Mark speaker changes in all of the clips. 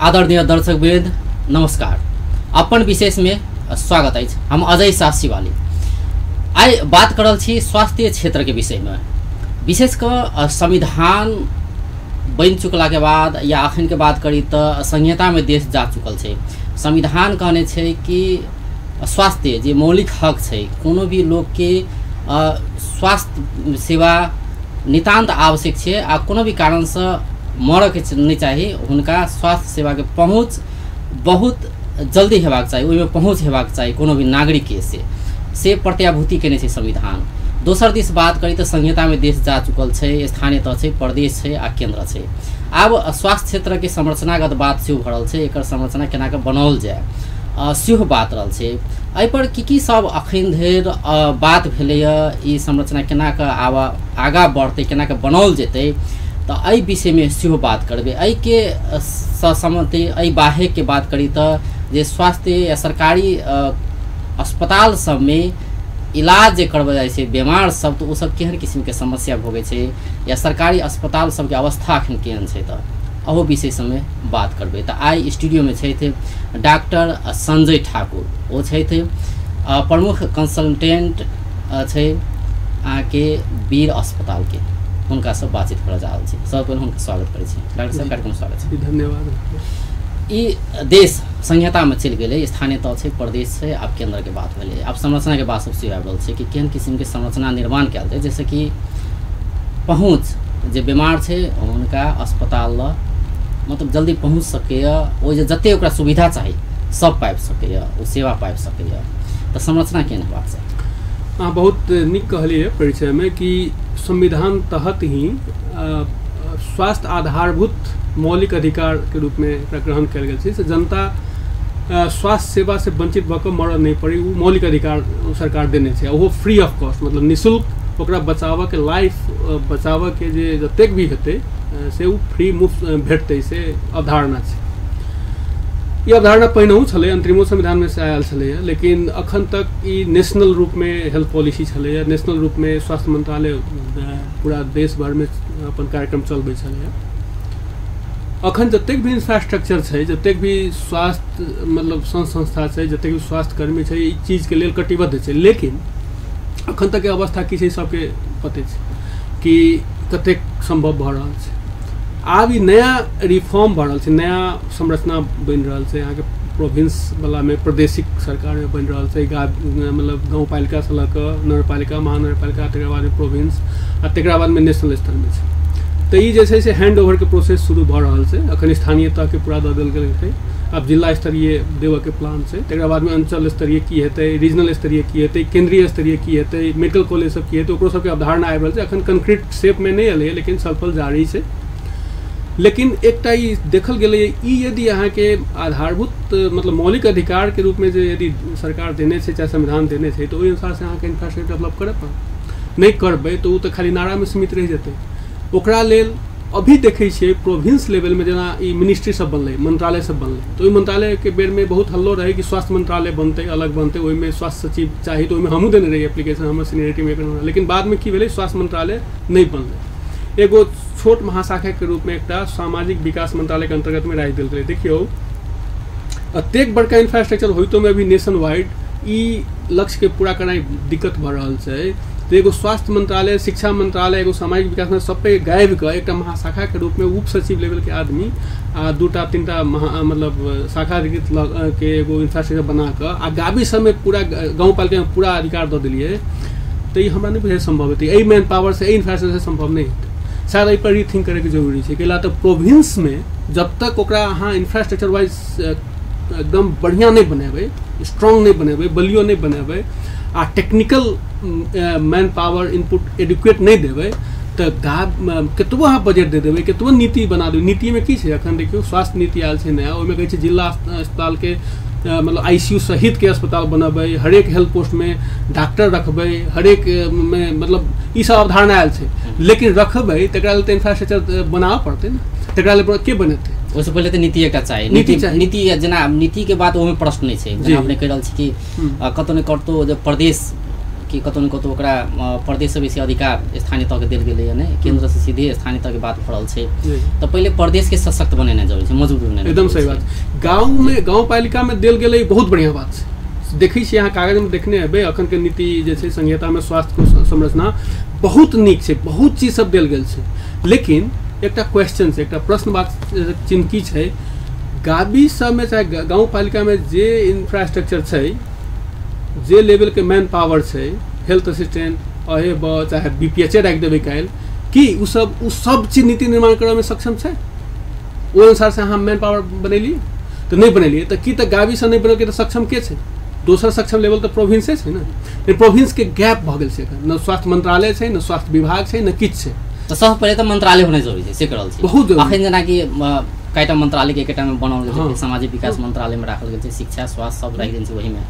Speaker 1: आदरणीय दर्शकवृन्द नमस्कार। अपन विशेष में स्वागत अछि। हम अजय शाह शिवाली आइ बात कर रहल छी स्वास्थ्य क्षेत्र के विषय में। विशेष कऽ संविधान बनि चुकला के बाद या अखन के बात करी तऽ संहिता में देश जा चुकल छै। संविधान कहने छै कि स्वास्थ्य जे मौलिक हक छै, कोनो भी लोक के स्वास्थ्य सेवा नितान्त आवश्यक छै आ कोनो भी कारणसँ मरऽके नहि चाही। हुनका स्वास्थ्य सेवाके पहुँच बहुत जल्दी हेबाक चाही, ओहिमे पहुँच हेबाक चाही कोनो भी नागरिकके, से प्रत्याभूति केने छै संविधान। दोसर दिस बात करी तऽ संहितामे देश जा चुकल छै, स्थानीय तह छै, प्रदेश छै आ केन्द्र छै। आब स्वास्थ्य क्षेत्रके संरचनागत बात सेहो भऽ रहल छै, एकर संरचना केना कऽ बनाओल जाय सेहो बात रहल छै। एहिपर की की सब अखन धरि बात भेलैए, ई संरचना केना कऽ आब आगाँ बढ़तै, केना कऽ बनाओल जेतै, तऽ एहि विषयमे सेहो बात करबै। एहिके सम्बन्धी एहि बाहेकके बात करी तऽ जे स्वास्थ्य या सरकारी अस्पताल सबमे इलाज जे करबऽ जाइ छै बेमार सब, तऽ ओसब केहन किसिमके समस्या भोगै छै या सरकारी अस्पताल सबके अवस्था अखन केहन छै, तऽ अहू विषय सबमे बात करबै। तऽ आइ स्टूडियोमे छथि डॉक्टर संजय ठाकुर। ओ छथि प्रमुख कंसल्टेंट छै अहाँके वीर अस्पतालके। हुनकासँ बातचीत करऽ जा रहल छी। सब पहिले हुनका स्वागत करै छी। डॉक्टर साहब, कार्यक्रम स्वागत छै।
Speaker 2: धन्यवाद।
Speaker 1: ई देश संहितामे चलि गेलै, स्थानीय तह छै, प्रदेश छै, आब केन्द्रके बात भेलै, आब संरचनाके बात सब सेहो आबि रहल छै कि केहन किसिमके संरचना निर्माण कयल जाय जाहिसँ कि पहुँच जे बेमार छै हुनका अस्पताल लग मतलब जल्दी पहुँच सकैए, ओहि जे जतेक ओकरा सुविधा चाही सब पाबि सकैए, ओ सेवा पाबि सकैए। तऽ संरचना केहन हेबाक चाही?
Speaker 2: अहाँ बहुत नीक कहलियै परिचयमे कि संविधान तहत ही स्वास्थ्य आधारभूत मौलिक अधिकार के रूप में एकरा ग्रहण कयल गेल छै। से जनता स्वास्थ्य सेवा से वंचित भऽ कऽ मरऽ नहि पड़ै, ओ मौलिक अधिकार सरकार देने छै। ओहो फ्री ऑफ कॉस्ट, मतलब निःशुल्क ओकरा बचाबऽके, लाइफ बचाबऽके जे जतेक भी हेतै से ओ फ्री मुफ्त भेटतै, से अवधारणा छै। ई अवधारणा पहिनहु छलै, अंतरिमो संविधानमे से आयल छलैए, लेकिन अखन तक ई नेशनल रूपमे हेल्थ पॉलिसी छलैए, नेशनल रूपमे स्वास्थ्य मंत्रालय पूरा देश भरिमे अपन कार्यक्रम चलबै छलैए। अखन जतेक भी इंफ्रास्ट्रक्चर छै, जतेक भी स्वास्थ्य मतलब संस्था छै, जतेक भी स्वास्थ्यकर्मी छै, ई चीजके लेल कटिबद्ध छै। लेकिन अखन तकके अवस्था की छै सबके पते छै कि कतेक सम्भव भऽ रहल छै। आब ई नया रिफॉर्म भऽ रहल छै, नया संरचना बनि रहल छै। अहाँके प्रोविंस वलामे प्रादेशिक सरकारमे बनि रहल छै, मतलब गाँवपालिकासँ लऽ कऽ नगरपालिका, महानगरपालिका, तकर बादमे प्रोविंस आ तकरा बादमे नेशनल स्तरमे छै। तऽ ई जे छै से हैंड ओवरके प्रोसेस शुरू भऽ रहल छै। अखन स्थानीय तहके पूरा दऽ देल गेल छै, आब जिला स्तरीय देबऽके प्लान छै, तकरा बादमे अंचल स्तरीय की हेतै, रीजनल स्तरीय की हेतै, केंद्रीय स्तरीय की हेतै, मेडिकल कॉलेज सब की हेतै, ओकरो सबके अवधारणा आबि रहल छै। अखन कंक्रीट शेपमे नहि एलैए, लेकिन सफल जारी छै। लेकिन एकटा ई देखल गेलैए, ई यदि अहाँके आधारभूत मतलब मौलिक अधिकारके रूपमे जे यदि सरकार देने छै चाहे संविधान देने छै, तऽ ओहि अनुसारसँ अहाँके इंफ्रास्ट्रक्चर डेवलप करऽ पड़त। नहि करबै तऽ ओ तऽ खाली नारामे सीमित रहि जेतै। ओकरा लेल अभी देखै छियै प्रोविंस लेवलमे जेना ई मिनिस्ट्री सब बनलै, मंत्रालय सब बनलै, तऽ ओहि मंत्रालयके बेरमे बहुत हल्लो रहै कि स्वास्थ्य मंत्रालय बनतै, अलग बनतै, ओहिमे स्वास्थ्य सचिव चाही, तऽ ओहिमे हमहूँ देने रहियै एप्लीकेशन, हमर सीनियरिटीमे। लेकिन बादमे की भेलै, स्वास्थ्य मंत्रालय नहि बनलै, एगो छोट महाशाखाके रूपमे एकटा सामाजिक विकास मंत्रालयके अन्तर्गतमे राखि देल गेलै। देखियौ, एतेक बड़का इंफ्रास्ट्रक्चर होइतोमे अभी नेशन वाइड ई लक्ष्यके पूरा करनाइ दिक्कत भऽ रहल छै। तऽ एगो स्वास्थ्य मंत्रालय, शिक्षा मंत्रालय, एगो सामाजिक विकास मंत्रालय सबके गायब कऽ एकटा महाशाखाके रूपमे उप सचिव लेवलके आदमी आ दूटा तीनटा महा मतलब शाखा अधिकृत के एगो इंफ्रास्ट्रक्चर बना कऽ आ गाबी सबमे पूरा गाँवपालिकामे पूरा अधिकार दऽ देलियै, तऽ ई हमरा नहि बुझाइ सम्भव हेतै। एहि मैन पावरसँ, एहि इंफ्रास्ट्रक्चरसँ सम्भव नहि हेतै। शायद एहि पर रीथिंक करैके जरूरी छै। कैला तऽ प्रोविंसमे जब तक ओकरा अहाँ इंफ्रास्ट्रक्चर वाइज एकदम बढ़िआँ नहि बनेबै, स्ट्रॉन्ग नहि बनेबै, बलियो नहि बनेबै आ technical man power input adequate नहि देबै, तऽ कतबो अहाँ बजट दे देबै, कतबो नीति बना देबै, नीतिमे की छै अखन देखियौ स्वास्थ्य नीति आयल छै नया, ओहिमे कहै छै जिला अस्पतालके मतलब ICU सहितके अस्पताल बनेबै, हरेक हेल्थ पोस्टमे डॉक्टर रखबै, हरेक मे मतलब ई सब अवधारणा आयल छै। लेकिन रखबै तकरा लेल तऽ इंफ्रास्ट्रक्चर बनाबऽ पड़तै ने, तकरा लेल के बनेतै?
Speaker 1: ओहिसँ पहिले तऽ नीति एकटा चाही। नीति जेना नीतिके बात ओहिमे प्रश्न नहि छै। जेना अपने कहि रहल छी कि कतहु ने कतहु जे प्रदेश कि कतौ न कतौ ओकरा प्रदेश से बेसी अधिकार स्थानीय तहके देल गेलैए ने, केंद्र से सीधे स्थानीय तहके बात भरल छै। तऽ पहिले प्रदेश के सशक्त बनेनाइ जरूरी छै, मजबूत बनेनाइ।
Speaker 2: एकदम सही बात। गाँवमे गाँवपालिकामे देल गेलै बहुत बढ़िआँ बात छै। देखै छियै अहाँ कागजमे देखने हेबै, अखनके नीति जे छै संहितामे स्वास्थ्य संरचना बहुत नीक छै, बहुत चीज सब देल गेल छै। लेकिन एकटा क्वेश्चन छै, एकटा प्रश्न बात चिन्ह की छै, गाबी सबमे चाहे गाँवपालिकामे जे इंफ्रास्ट्रक्चर छै, जे लेवलके मैन पावर छै, हेल्थ असिस्टेंट अहे ब चाहे BPHA राखि देबै काल्हि, की ओ सब चीज नीति निर्माण करऽमे सक्षम छै? ओहि अनुसारसँ अहाँ मैन पावर बनेलियै तऽ नहि बनेलियै, तऽ की तऽ गाबीसँ नहि बनेलकै तऽ सक्षम के छै? दोसर सक्षम लेवल तऽ प्रोविंसे छै ने। प्रोविंसके गैप भऽ गेल छै एखन, न स्वास्थ्य मंत्रालय छै, न स्वास्थ्य विभाग छै, न किछु छै।
Speaker 1: तऽ सबसँ पहिले तऽ मंत्रालय होनाइ जरूरी छै, से करल छै
Speaker 2: बहुत जरूरी।
Speaker 1: अखन जेनाकि कएटा मंत्रालय के एकेटा मे बनाओल गेल छै, सामाजिक विकास मंत्रालय मे राखल गेल छै, शिक्षा स्वास्थ्य सब राखि देने छै ओहिमे,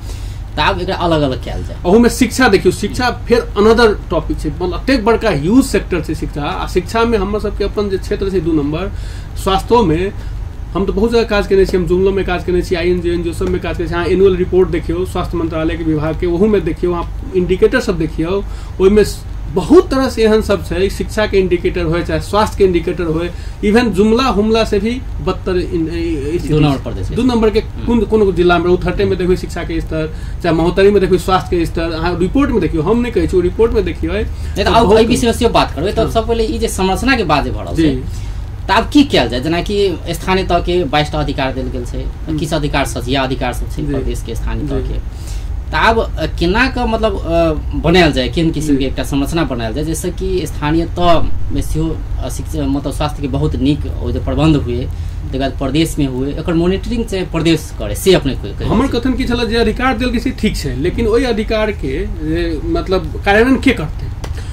Speaker 1: तऽ आब एकरा अलग अलग कयल जाय।
Speaker 2: ओहूमे शिक्षा देखियौ, शिक्षा फेर अनदर टॉपिक छै, मतलब एतेक बड़का ह्यूज सेक्टर छै शिक्षा। आ शिक्षामे हमर सबके अपन जे क्षेत्र छै 2 नम्बर, स्वास्थ्योमे हम तऽ बहुत जगह काज केने छी, हम जुमलोमे काज केने छी, INGO सबमे काज केने छी। अहाँ एनुअल रिपोर्ट देखियौ स्वास्थ्य मंत्रालयके विभागके, ओहूमे देखियौ, अहाँ इंडिकेटर सब देखियौ, ओहिमे बहुत तरह से एहन सब छै, शिक्षाके इंडिकेटर होय चाहे स्वास्थ्यके इंडिकेटर होय, इवन जुमला हुमला से भी बदतर 2 नंबर के कोनो जिलामे रौतहटेमे देखियौ शिक्षाके स्तर, चाहे महोत्तरीमे देखियौ स्वास्थ्यके स्तर, अहाँ रिपोर्टमे देखियौ, हम नहि कहै छी, रिपोर्टमे देखियौ।
Speaker 1: आब एहि विषयमे सेहो बात करबै। तऽ सबसँ पहिले ई जे संरचनाके बात जे भऽ रहल छै, तऽ आब की कयल जाय? जेनाकि स्थानीय तहके 22टा अधिकार देल गेल छै, किछु अधिकार सझिया अधिकार सब छै प्रदेशके स्थानीय तहके, तऽ आब केना कऽ मतलब बनायल जाय, केहन किसिमके एकटा संरचना बनायल जाय जाहिसँ कि स्थानीय तहमे सेहो शिक्षा मतलब स्वास्थ्यके बहुत नीक ओ जे प्रबन्ध हुए, तकर बाद प्रदेशमे हुए, एकर मोनिटरिंग चाहे प्रदेश करे, से अपने
Speaker 2: हमर कथन की छलै जे अधिकार देल गेल छै ठीक छै, लेकिन ओहि अधिकारके मतलब कार्यान्वयन के करतै,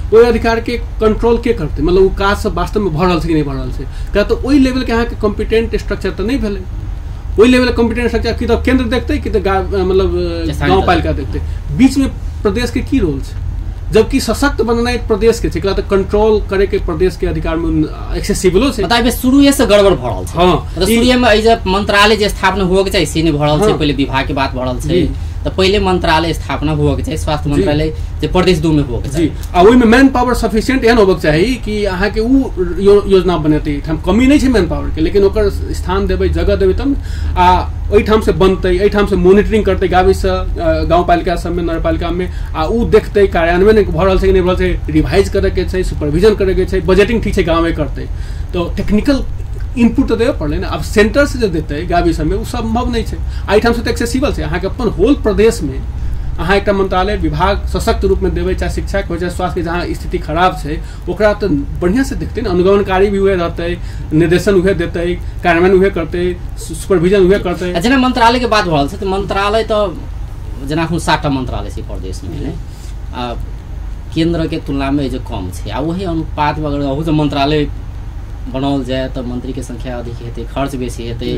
Speaker 2: ओहि अधिकारके कंट्रोल के करतै, मतलब ओ काज सब वास्तवमे भऽ रहल छै कि नहि भऽ रहल छै? किया तऽ ओहि लेवलके अहाँके कॉम्पिटेंट स्ट्रक्चर तऽ नहि भेलै। ओहि लेवल कॉम्पिटेंट स्ट्रक्चर की तऽ केंद्र देखतै कि तऽ मतलब गाँवपालिका देखतै, बीचमे प्रदेशके की रोल छै? जबकि सशक्त बनेनाइ प्रदेशके छै, तऽ कंट्रोल करैके प्रदेशके अधिकारमे एक्सेसिबलो छै।
Speaker 1: मतलब शुरुए से गड़बड़ भऽ रहल छै। हाँ, शुरुएमे एहि जे मंत्रालय जे स्थापना होबऽके चाही से नहि भऽ रहल छै, पहिले विभागके बात भऽ रहल छै, तऽ पहिले मंत्रालय स्थापना होबऽके चाही, स्वास्थ्य मंत्रालय जे प्रदेश 2 मे होबऽके चाही।
Speaker 2: आ ओहिमे मैन पावर सफिशिएंट एहन होबऽके चाही कि अहाँके ओ योजना बनेतै। एहिठाम कमी नहि छै मैन पावरके, लेकिन ओकर स्थान देबै, जगह देबै तब, आ ओहिठामसँ बनतै, एहिठामसँ मोनिटरिंग करतै गाबीसँ गाँवपालिका सबमे, नगरपालिकामे, आ ओ देखतै कार्यान्वयन भऽ रहल छै कि नहि भऽ रहल छै, रिवाइज करैके छै, सुपरविजन करैके छै, बजटिंग ठीक छै गाँवमे करतै, तऽ टेक्निकल इनपुट तऽ देबे पड़लै ने। आब सेंटरसँ जे देतै गाबी सबमे ओ सम्भव नहि छै, एहिठामसँ तऽ एक्सेसिबल छै। अहाँके अपन होल प्रदेशमे अहाँ एकटा मंत्रालय विभाग सशक्त रूपमे देबै, चाहे शिक्षाके हो चाहे स्वास्थ्यके, जहाँ स्थिति खराब छै ओकरा तऽ बढ़िआँसँ देखतै ने, अनुगमनकारी भी उहे रहतै, निर्देशन उहे देतै, कार्यान्वयन उहे करतै, सुपरविजन उहे करतै।
Speaker 1: जेना मंत्रालयके बात भऽ रहल छै तऽ मंत्रालय तऽ जेना एखन 7टा मंत्रालय छै प्रदेशमे ने, आ केन्द्रके तुलनामे जे कम छै, आ ओही अनुपातमे अगर अहू जे मंत्रालय बनाओल जाय तऽ मंत्रीके संख्या अधिक हेतै, खर्च बेसी हेतै।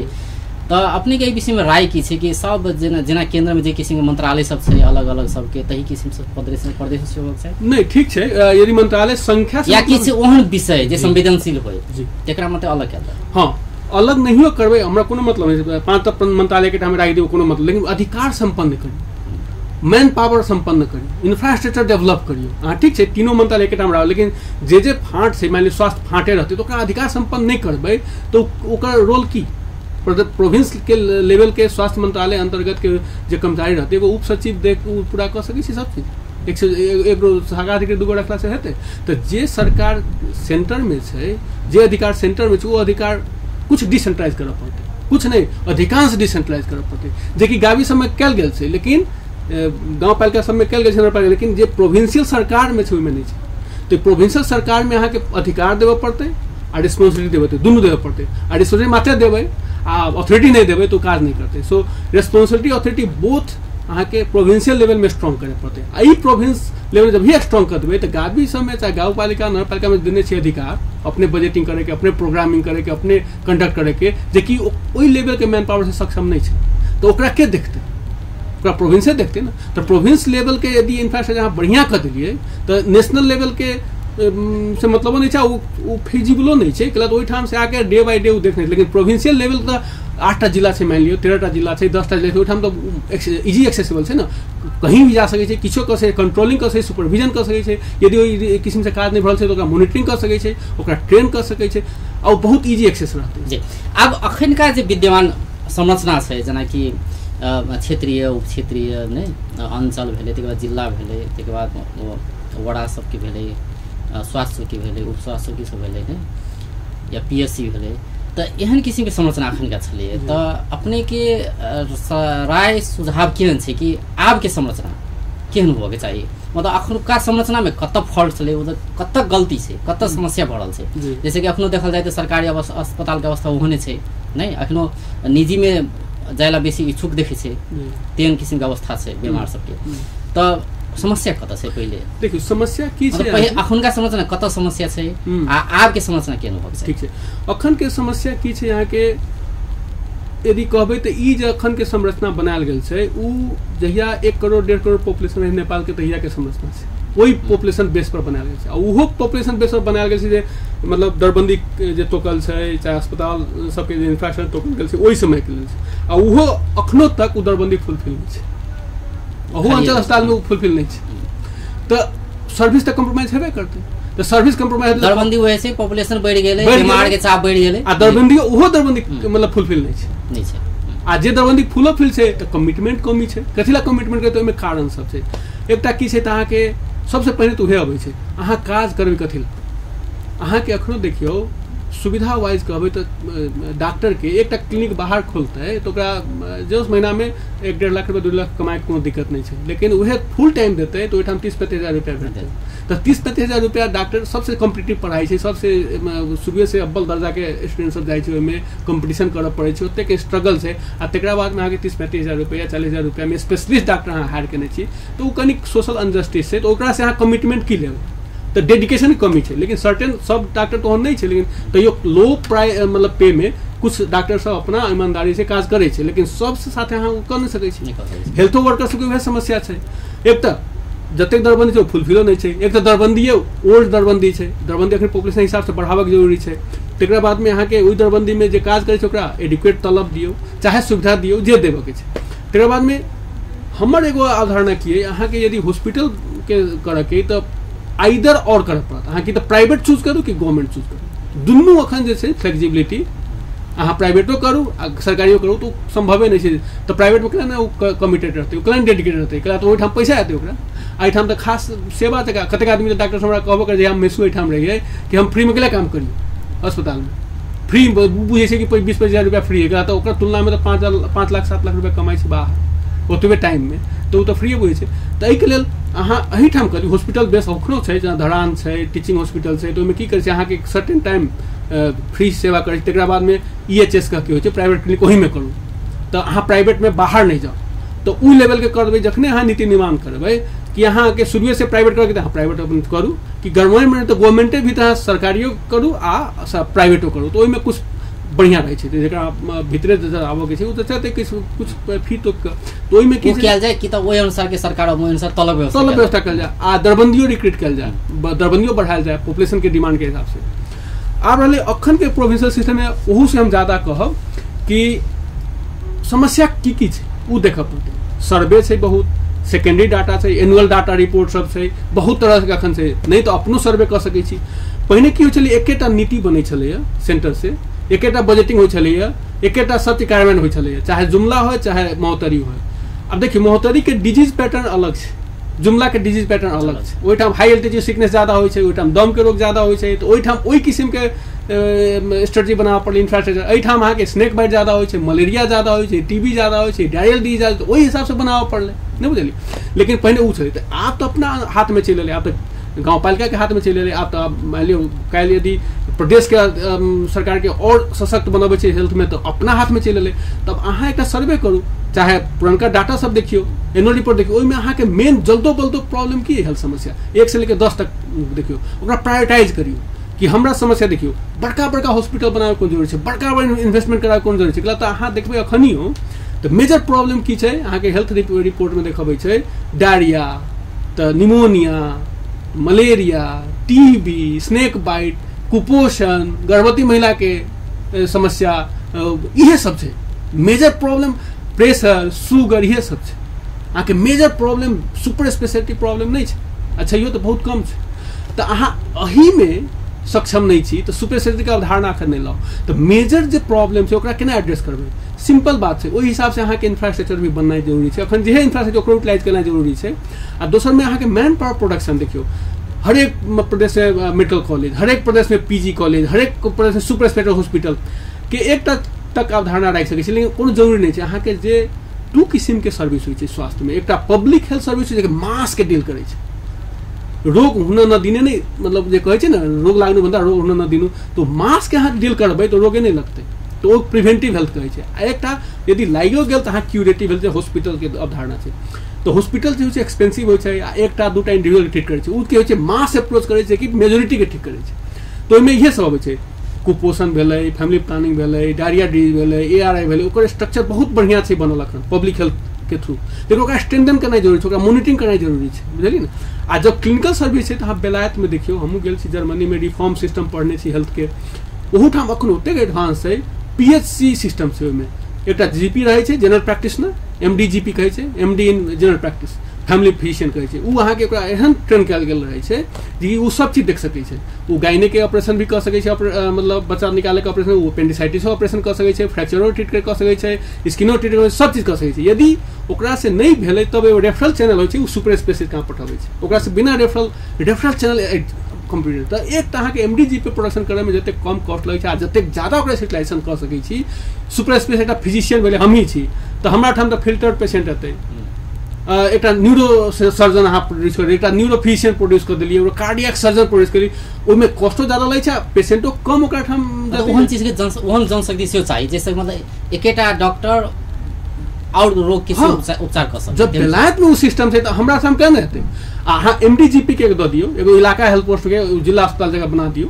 Speaker 1: तऽ अपनेके एहि विषयमे राय की छै कि सब जेना जेना केन्द्रमे जे किसिमके मंत्रालय सब छै अलग अलग सबके, तही किसिमसँ प्रदेश सेहो छै?
Speaker 2: नहि, ठीक छै, यदि मंत्रालय संख्या
Speaker 1: या किछु ओहन विषय जे संवेदनशील होय तकरा मतलब अलग कयल जाय।
Speaker 2: हाँ, अलग नहियो करबै हमरा कोनो मतलब नहि, 5टा मंत्रालयके ठाम राखि दियौ कोनो मतलब, लेकिन अधिकार सम्पन्न करियौ, मैन पावर सम्पन्न करियौ, इंफ्रास्ट्रक्चर डेवलप करियौ। अहाँ ठीक छै तीनों मंत्रालय एकेठाम रहल, लेकिन जे जे फाँट छै, मानि लिअ स्वास्थ्य फाँटे रहतै तऽ ओकरा अधिकार सम्पन्न नहि करबै तऽ ओकर रोल की? प्रोविंस के लेवल के स्वास्थ्य मंत्रालय अंतर्गत के जे कर्मचारी रहतै एगो उप सचिव देख ओ पूरा कऽ सकै छै सब चीज, एक से एगो शाखा अधिकारी 2 गो रखलासँ हेतै? तऽ जे सरकार सेंटरमे छै, जे अधिकार सेंटरमे छै, ओ अधिकार कुछ डिसेंट्रलाइज करऽ पड़तै, कुछ नहि अधिकांश डिसेंट्रलाइज करऽ पड़तै, जेकि गाबी सबमे कयल गेल छै, लेकिन गाँवपालिका सबमे कयल गेल छै, नगरपालिका, लेकिन जे प्रोविंशियल सरकारमे छै ओहिमे नहि छै। तऽ प्रोविंशियल सरकारमे अहाँके अधिकार देबऽ पड़तै आ रिस्पॉन्सिबिलिटी देबऽ पड़तै, दुनू देबऽ पड़तै। आ रिस्पॉन्सिबिलिटी मात्र देबै आ अथॉरिटी नहि देबै तऽ ओ काज नहि करतै। सो रिस्पॉन्सिबिलिटी अथॉरिटी बोथ अहाँके प्रोविंशियल लेवलमे स्ट्रॉन्ग करय पड़तै। आ ई प्रोविंस लेवल जब भी स्ट्रॉन्ग कर देबै तऽ गाबी सबमे चाहे गाँवपालिका नगरपालिकामे देने छै अधिकार अपने बजटिंग करैके, अपने प्रोग्रामिंग करैके, अपने कंडक्ट करैके, जेकि ओहि लेवलके मैन पावरसँ सक्षम नहि छै, तऽ ओकरा के देखतै? ओकरा प्रोविंसे देखतै ने। तऽ प्रोविंस लेवलके यदि इंफ्रास्ट्रक्चर अहाँ बढ़िआँ कऽ देलियै तऽ नेशनल लेवलके से मतलबो नहि छै, ओ फिजिबलो नहि छै, कैला तऽ ओहिठामसँ आके डे बाय डे ओ देखने। लेकिन प्रोविंशियल लेवल तऽ 8टा जिला छै, मानि लियौ 13टा जिला छै, 10टा जिला छै, ओहिठाम तऽ इजी एक्सेसिबल छै ने। कहीं भी जा सकै छै, किछो कऽ सकै, कंट्रोलिंग कऽ सकै, सुपरविजन कऽ सकै छै। यदि ओहि किसिमसँ काज नहि भऽ रहल छै तऽ ओकरा मोनिटरिंग कऽ सकै छै, ओकरा ट्रेन कऽ सकै छै, आ ओ बहुत इजी एक्सेस रहतै।
Speaker 1: जी, आब अखनका जे विद्यमान संरचना छै, जेनाकि क्षेत्रीय उपक्षेत्रीय नहि अञ्चल भेलै, तकर बाद जिला भेलै, तकर बाद वडा सबके भेलै, स्वास्थ्य चौकी भेलै, उप स्वास्थ्य चौकी सब भेलै ने, या पीएससी भेलै, तऽ एहन किसिमके संरचना अखनका छलैए। तऽ अपनेके राय सुझाव केहन छै कि आबके संरचना केहन होबऽके चाही? मतलब अखनुका संरचनामे कतऽ फॉल्ट छलै, मतलब कतऽ गलती छै, कतऽ समस्या भऽ रहल छै? जैसे कि अखनो देखल जाय तऽ सरकारी अस्पतालके अवस्था ओहने छै नहि, अखनो निजीमे जाय ला बेसी इच्छुक देखै छै, तेहन किसिमके अवस्था छै बेमार सबके। तऽ समस्या कतऽ छै पहिले?
Speaker 2: देखियौ समस्या की छै,
Speaker 1: पहिले अखुनका संरचना कतऽ समस्या छै आ आबके संरचना केहन होबक चाही?
Speaker 2: ठीक छै, अखनके समस्या की छै अहाँके यदि कहबै तऽ ई जे अखनके संरचना बनायल गेल छै उ जहिया 1 करोड़ 1.5 करोड़ पॉपुलेशन रहै नेपालके तहियाके संरचना छै, ओहि पॉपुलेशन बेस पर बनायल गेल छै। आ ओहो पॉपुलेशन बेस पर बनायल गेल छै जे मतलब दरबंदी जे तोकल छै, चाहे अस्पताल सबके जे इंफ्रास्ट्रक्चर तोकल गेल छै ओहि समयके लेल छै, आ ओहो अखनो तक ओ दरबंदी फुलफिल नहि छै, ओहो अंचल अस्पतालमे ओ फुलफिल नहि छै। तऽ सर्विस तऽ कम्प्रोमाइज हेबे करतै, तऽ सर्विस कम्प्रोमाइज
Speaker 1: दरबंदी वजह से पॉपुलेशन बढ़ि गेलै, बीमार के चाप बढ़ि गेलै,
Speaker 2: आ दरबंदी ओहो दरबंदी मतलब फुलफिल नहि छै,
Speaker 1: नहि छै।
Speaker 2: आ जे दरबंदी फुलफिल छै तऽ कमिटमेंट कमी छै। कथी लए कमिटमेंट के? तऽ ओहिमे कारण सब छै। एकटा की छै तऽ अहाँके सबसँ पहिने तऽ उहे अबै छै, अहाँ काज करबै कथी लए? अहाँके अखनो देखियौ सुविधा वाइज कहबै तऽ डॉक्टरके एकटा क्लिनिक बाहर खोलतै तऽ ओकरा जे महीनामे 1-1.5 लाख रुपया 2 लाख कमाइके कोनो दिक्कत नहि छै, लेकिन उहे फुल टाइम देतै तऽ ओहिठाम 30-35 हजार रुपया भेटतै। तऽ 30-35 हजार रुपया डॉक्टर सबसे कॉम्पिटिटिव पढ़ाइ छै, सबसे शुरुएसँ अव्वल दर्जाके स्टूडेंट सब जाइ छै, ओहिमे कॉम्पिटिशन करऽ पड़ै छै, ओतेक स्ट्रगल छै। आ तकरा बादमे अहाँके 30-35 हजार रुपया 40 हजार रुपयामे स्पेशलिस्ट डॉक्टर अहाँ हायर केने छी, तऽ ओ कनिक सोशल अनजस्टिस छै। तऽ ओकरासँ अहाँ कमिटमेंट की लेबै? तऽ डेडिकेशन कमी छै। लेकिन सर्टेन सब डॉक्टर तऽ ओहन नहि छै, लेकिन तैयो लो प्राइ मतलब पे में कुछ डॉक्टर सब अपना ईमानदारी से काज करै छै, लेकिन सबसे साथे अहाँ ओ कऽ नहि सकै छी। हेल्थो वर्कर सबके वएह समस्या छै। एक तऽ जतेक दरबंदी छै ओ फुलफिलो नहि छै, एक तऽ दरबंदिए ओल्ड दरबंदी छै, दरबंदी अखन पॉपुलेशन हिसाबसँ बढ़ाबऽके जरूरी छै। तकरा बादमे अहाँके ओहि दरबंदीमे जे काज करै छै ओकरा एडिक्वेट तलब दियौ, चाहे सुविधा दियौ, जे देबऽके छै। तकरा बादमे हमर एगो अवधारणा की अइ, अहाँके यदि हॉस्पिटलके करऽके तऽ आइदर और करऽ पड़त, अहाँके तऽ प्राइवेट चूज करू कि गवर्नमेंट चूज करू, दुनू अखन जे छै फ्लेक्सिबिलिटी, अहाँ प्राइवेटो करू आ सरकारियो करू तऽ ओ सम्भवे नहि छै। तऽ प्राइवेटमे केना ने ओ कमिटेड रहतै, ओ केना डेडिकेटेड रहतै? केना तऽ ओहिठाम पैसा एतै ओकरा, एहिठाम तऽ खास सेवा तऽ कतेक आदमी तऽ डॉक्टर हमरा कहबो करै जे हम मेसू एहिठाम रहियै कि हम फ्रीमे केना काम करियै अस्पतालमे, फ्री बुझै छै कि 20-25 हजार रुपया फ्री है, तऽ ओकर तुलनामे तऽ 5 लाख 7 लाख रुपया कमाइ छै बाहर ओतबे टाइममे, तऽ ओ तऽ फ्रीए बुझै छै। तऽ एहिके लेल अहाँ एहिठाम करी हॉस्पिटल बेस अखनो छै, जेना धरान छै, टीचिंग हॉस्पिटल छै, तऽ ओहिमे की करै छै अहाँके सर्टेन टाइम फ्री सेवा करै छै। तकरा बादमे EHS के होइ छै प्राइवेट क्लिनिक, ओहिमे करू, तऽ अहाँ प्राइवेटमे बाहर नहि जाउ। तऽ ओ लेवलके कर देबै। जखने अहाँ नीति निर्माण करबै कि अहाँके शुरुएसँ प्राइवेट करके तऽ अहाँ प्राइवेट अपन करू, कि गवर्नमेंट तऽ गवर्नमेंटे भी तऽ अहाँ सरकारियो करू आ प्राइवेटो करू, तऽ ओहिमे कुछ बढ़िआँ रहै छै। जकरा भीतरे आबऽके छै ओ तऽ चाहतै किछु कुछ फी तोक कऽ, तऽ ओहिमे की
Speaker 1: कयल जाय कि तऽ ओहि अनुसारके सरकार ओहि अनुसार तलब
Speaker 2: व्यवस्था कयल जाय आ दरबंदियो रिक्रूट कयल जाय, दरबंदियो बढ़ायल जाय पॉपुलेशनके डिमांडके हिसाबसँ। आब रहलै अखनके प्रोविंशियल सिस्टममे, ओहूसँ हम ज्यादा कहब कि समस्या की की छै ओ देखऽ पड़तै। सर्वे छै, बहुत सेकेंडरी डाटा छै, एनुअल डाटा रिपोर्ट सब छै, बहुत तरहके अखन छै, नहि तऽ अपनो सर्वे कऽ सकै छी। पहिने की होइ छलै, एकेटा नीति बनै छलैए सेंटरसँ, एकेटा बजटिंग होइ छलैए, एकेटा सत्य कार्यान्वयन होइ छलैए, चाहे जुमला होइ चाहे महोत्तरी होइ। आब देखियौ महोत्तरीके डिजीज पैटर्न अलग छै, जुमलाके डिजीज पैटर्न अलग छै। ओहिठाम हाई एल्टीट्यूड सिकनेस ज्यादा होइ छै, ओहिठाम दमके रोग ज्यादा होइ छै, तऽ ओहिठाम ओहि किसिमके स्ट्रेटजी बनाबऽ पड़लै, इंफ्रास्ट्रक्चर। एहिठाम अहाँके स्नेक बाइट ज्यादा होइ छै, मलेरिया ज्यादा होइ छै, टीबी ज्यादा होइ छै, डायरियल डिजीज ज्यादा, ओहि हिसाबसँ बनाबऽ पड़लै, नहि बुझलियै? लेकिन पहिने ओ छलै, तऽ आब तऽ अपना हाथमे चलि एलै, आब तऽ गाँवपालिकाके हाथमे चलि एलै। आब तऽ मानि लियौ काल्हि यदि प्रदेशके सरकारके आओर सशक्त बनबै छै हेल्थमे तऽ अपना हाथमे चलि एलै। तब अहाँ एकटा सर्वे करू, चाहे पुरनका डाटा सब देखियौ, एनुअल रिपोर्ट देखियौ, ओहिमे अहाँके मेन जल्दो बल्दो प्रॉब्लम की हेल्थ समस्या 1 से लेके 10 तक देखियौ, ओकरा प्रायोरिटाइज करियौ कि हमरा समस्या देखियौ। बड़का बड़का हॉस्पिटल बनाबे कोन जरूरी छै, बड़का बड़का इन्वेस्टमेंट कराबे कोन जरूरी छै? तऽ अहाँ देखबै अखनियो तऽ मेजर प्रॉब्लम की छै अहाँके हेल्थ रिपोर्टमे देखबै छै डायरिया, तऽ pneumonia, malaria, TB, snake bite, कुपोषण, गर्भवती महिलाके समस्या, इहे सब छै मेजर प्रॉब्लम, प्रेशर, शुगर, इहे सब छै। अहाँके major problem super speciality problem नहि छै, अच्छा इहो तऽ बहुत कम छै। तऽ अहाँ एहिमे सक्षम नहि छी तऽ सुपर स्पेशलिटीके अवधारणा एखन नहि लाउ। तऽ मेजर जे प्रॉब्लम छै ओकरा केना एड्रेस करबै, सिंपल बात छै। ओहि हिसाबसँ अहाँके इंफ्रास्ट्रक्चर भी बननाइ जरूरी छै। अखन जे इंफ्रास्ट्रक्चर ओकरो यूटिलाइज केनाइ जरूरी छै। आ दोसरमे अहाँके मैन पावर प्रोडक्शन देखियौ, हरेक प्रदेशमे मेडिकल कॉलेज, हरेक प्रदेशमे पीजी कॉलेज, हरेक प्रदेशमे सुपर स्पेशलिटी हॉस्पिटल के एकटा तक अवधारणा राखि सकै छी, लेकिन कोनो जरूरी नहि छै। अहाँके जे दू किसिमके सर्विस होइ छै स्वास्थ्यमे, एकटा पब्लिक हेल्थ सर्विस होइ छै जे मासके डील करै छै, रोग हुन नदिने नहि, मतलब जे कहै छै ने रोग लाग्नुभन्दा रोग हुन नदिनु, तऽ मासके अहाँ डील करबै तऽ रोगे नहि लगतै, तऽ ओ प्रिभेन्टिव हेल्थ कहै छै। आ एकटा यदि लागियो गेल तऽ अहाँ क्यूरेटिव हेल्थ, हॉस्पिटलके अवधारणा छै। तऽ हॉस्पिटल जे होइ छै एक्सपेंसिव होइ छै आ एकटा दूटा इंडिविजुअल ठीक करै छै, ओ की होइ छै मास अप्रोच करै छै कि मेजोरिटीके ठीक करै छै। तऽ ओहिमे इएह सब अबै छै, कुपोषण भेलै, फैमिली प्लानिंग भेलै, डायरिया डिजीज भेलै, ARI भेलै, ओकर स्ट्रक्चर बहुत बढ़िआँ छै बनल अखन पब्लिक हेल्थके थ्रू, लेकिन ओकरा स्ट्रेंथन केनाइ जरूरी छै, ओकरा मोनिटरिंग केनाइ जरूरी छै, बुझलियै ने। आ जब क्लिनिकल सर्विस छै तऽ अहाँ बेलायतमे देखियौ, हमहूँ गेल छी जर्मनीमे, रिफॉर्म सिस्टम पढ़ने छी हेल्थके, ओहूठाम अखन ओतेक एडवांस छै, PHC system छै। ओहिमे एकटा GP रहै छै, जनरल प्रैक्टिशनर, MDGP कहै छै, MD in general practice, family physician कहै छै। ओ अहाँके ओकरा एहन ट्रेन कयल गेल रहै छै जे ओ सब चीज देख सकै छै। ओ गायनेके ऑपरेशन भी कऽ सकै छै, मतलब बच्चा निकालैके ऑपरेशन, ओ अपेंडिसाइटिसो ऑपरेशन कऽ सकै छै, फ्रैक्चरो ट्रीट कऽ सकै छै, स्किनो ट्रीट कऽ, सब चीज कऽ सकै छै। यदि ओकरा से नहि भेलै तब एगो रेफरल चैनल होइ छै, ओ सुपर स्पेशलिस्ट कहाँ पठबै छै, ओकरा से बिना रेफरल चैनल कम्प्यूटर। तऽ एक तऽ अहाँके MDGP production करैमे जतेक कम कॉस्ट लगै छै आ जतेक ज्यादा ओकरा यूटिलाइजेशन कऽ सकै छी। सुपर स्पेशलिस्ट एकटा फिजिशियन भेलै, हमही छी तऽ हमरा ठाम तऽ फिल्टर पेशेंट एतै, एकटा न्यूरो सर्जन अहाँ प्रोड्यूस कर, एकटा न्यूरो फिजिशियन प्रोड्यूस कर देलियै, एगो कार्डियक सर्जन प्रोड्यूस करी, ओहिमे कॉस्टो ज्यादा लै छै, पेशेंटो कम ओकरा ठाम।
Speaker 1: ओहन चीजके ओहन जनशक्ति सेहो चाही जैसे मतलब एकेटा डॉक्टर और रोग के उपचार कऽ सकै।
Speaker 2: जब बेलायतमे ओ सिस्टम छै तऽ हमरा ठाम किया नहि हेतै। अहाँ MDGP के दऽ दियौ, एगो इलाका हेल्थ पोस्टके जिला अस्पताल जगह बना दियौ,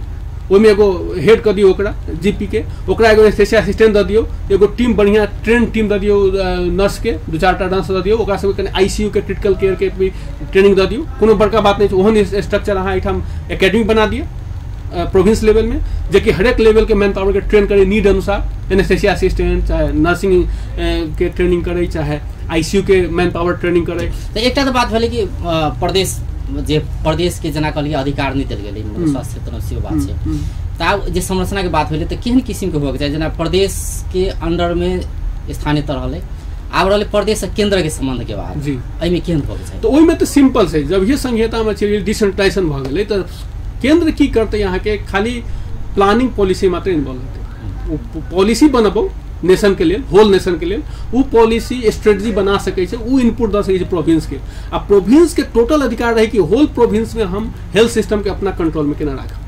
Speaker 2: ओहिमे एगो हेड कऽ दियौ ओकरा GP के, ओकरा एगो एनेस्थेसिया असिस्टेंट दऽ दियौ, एगो टीम बढ़िआँ ट्रेन टीम दऽ दियौ नर्सके, 2-4 टा नर्स दऽ दियौ, ओकरा सबके कनि ICU के क्रिटिकल केयर के भी ट्रेनिंग दऽ दियौ, कोनो बड़का बात नहि छै। ओहन स्ट्रक्चर अहाँ एहिठाम एकेडमी बना दियौ प्रोविंस लेवलमे, जेकि हरेक लेवलके मैन पावरके ट्रेन करै नीड अनुसार, एनेस्थेसिया असिस्टेंट चाहे नर्सिंग के ट्रेनिंग करै, चाहे ICU के मैन पावर ट्रेनिंग करै।
Speaker 1: तऽ एकटा तऽ बात भेलै कि प्रदेश जे प्रदेशके जेना कहलियै अधिकार नहि देल गेलै स्वास्थ्य क्षेत्रमे, सेहो बात छै। तऽ आब जे संरचनाके बात भेलै तऽ केहन किसिमके होबऽके चाही, जेना प्रदेशके अंडरमे स्थानीय तह रहलै, आब रहलै प्रदेश आ केन्द्रके सम्बन्धके बात,
Speaker 2: जी
Speaker 1: एहिमे केहन होबऽके चाही?
Speaker 2: तऽ ओहिमे तऽ सिंपल छै, जब ये संहितामे चलि गेल डिसेंट्रलाइजेशन भऽ गेलै तऽ केन्द्र की करतै, अहाँके खाली प्लानिंग पॉलिसी मात्र इन्वॉल्व हेतै। ओ पॉलिसी बनबौ नेशनके लेल, होल नेशनके लेल, ओ पॉलिसी स्ट्रेटजी बना सकै छै, ओ इनपुट दऽ सकै छै प्रोविंसके, आ प्रोविंसके टोटल अधिकार रहै कि होल प्रोविंसमे हम हेल्थ सिस्टमके अपना कंट्रोलमे केना राखब।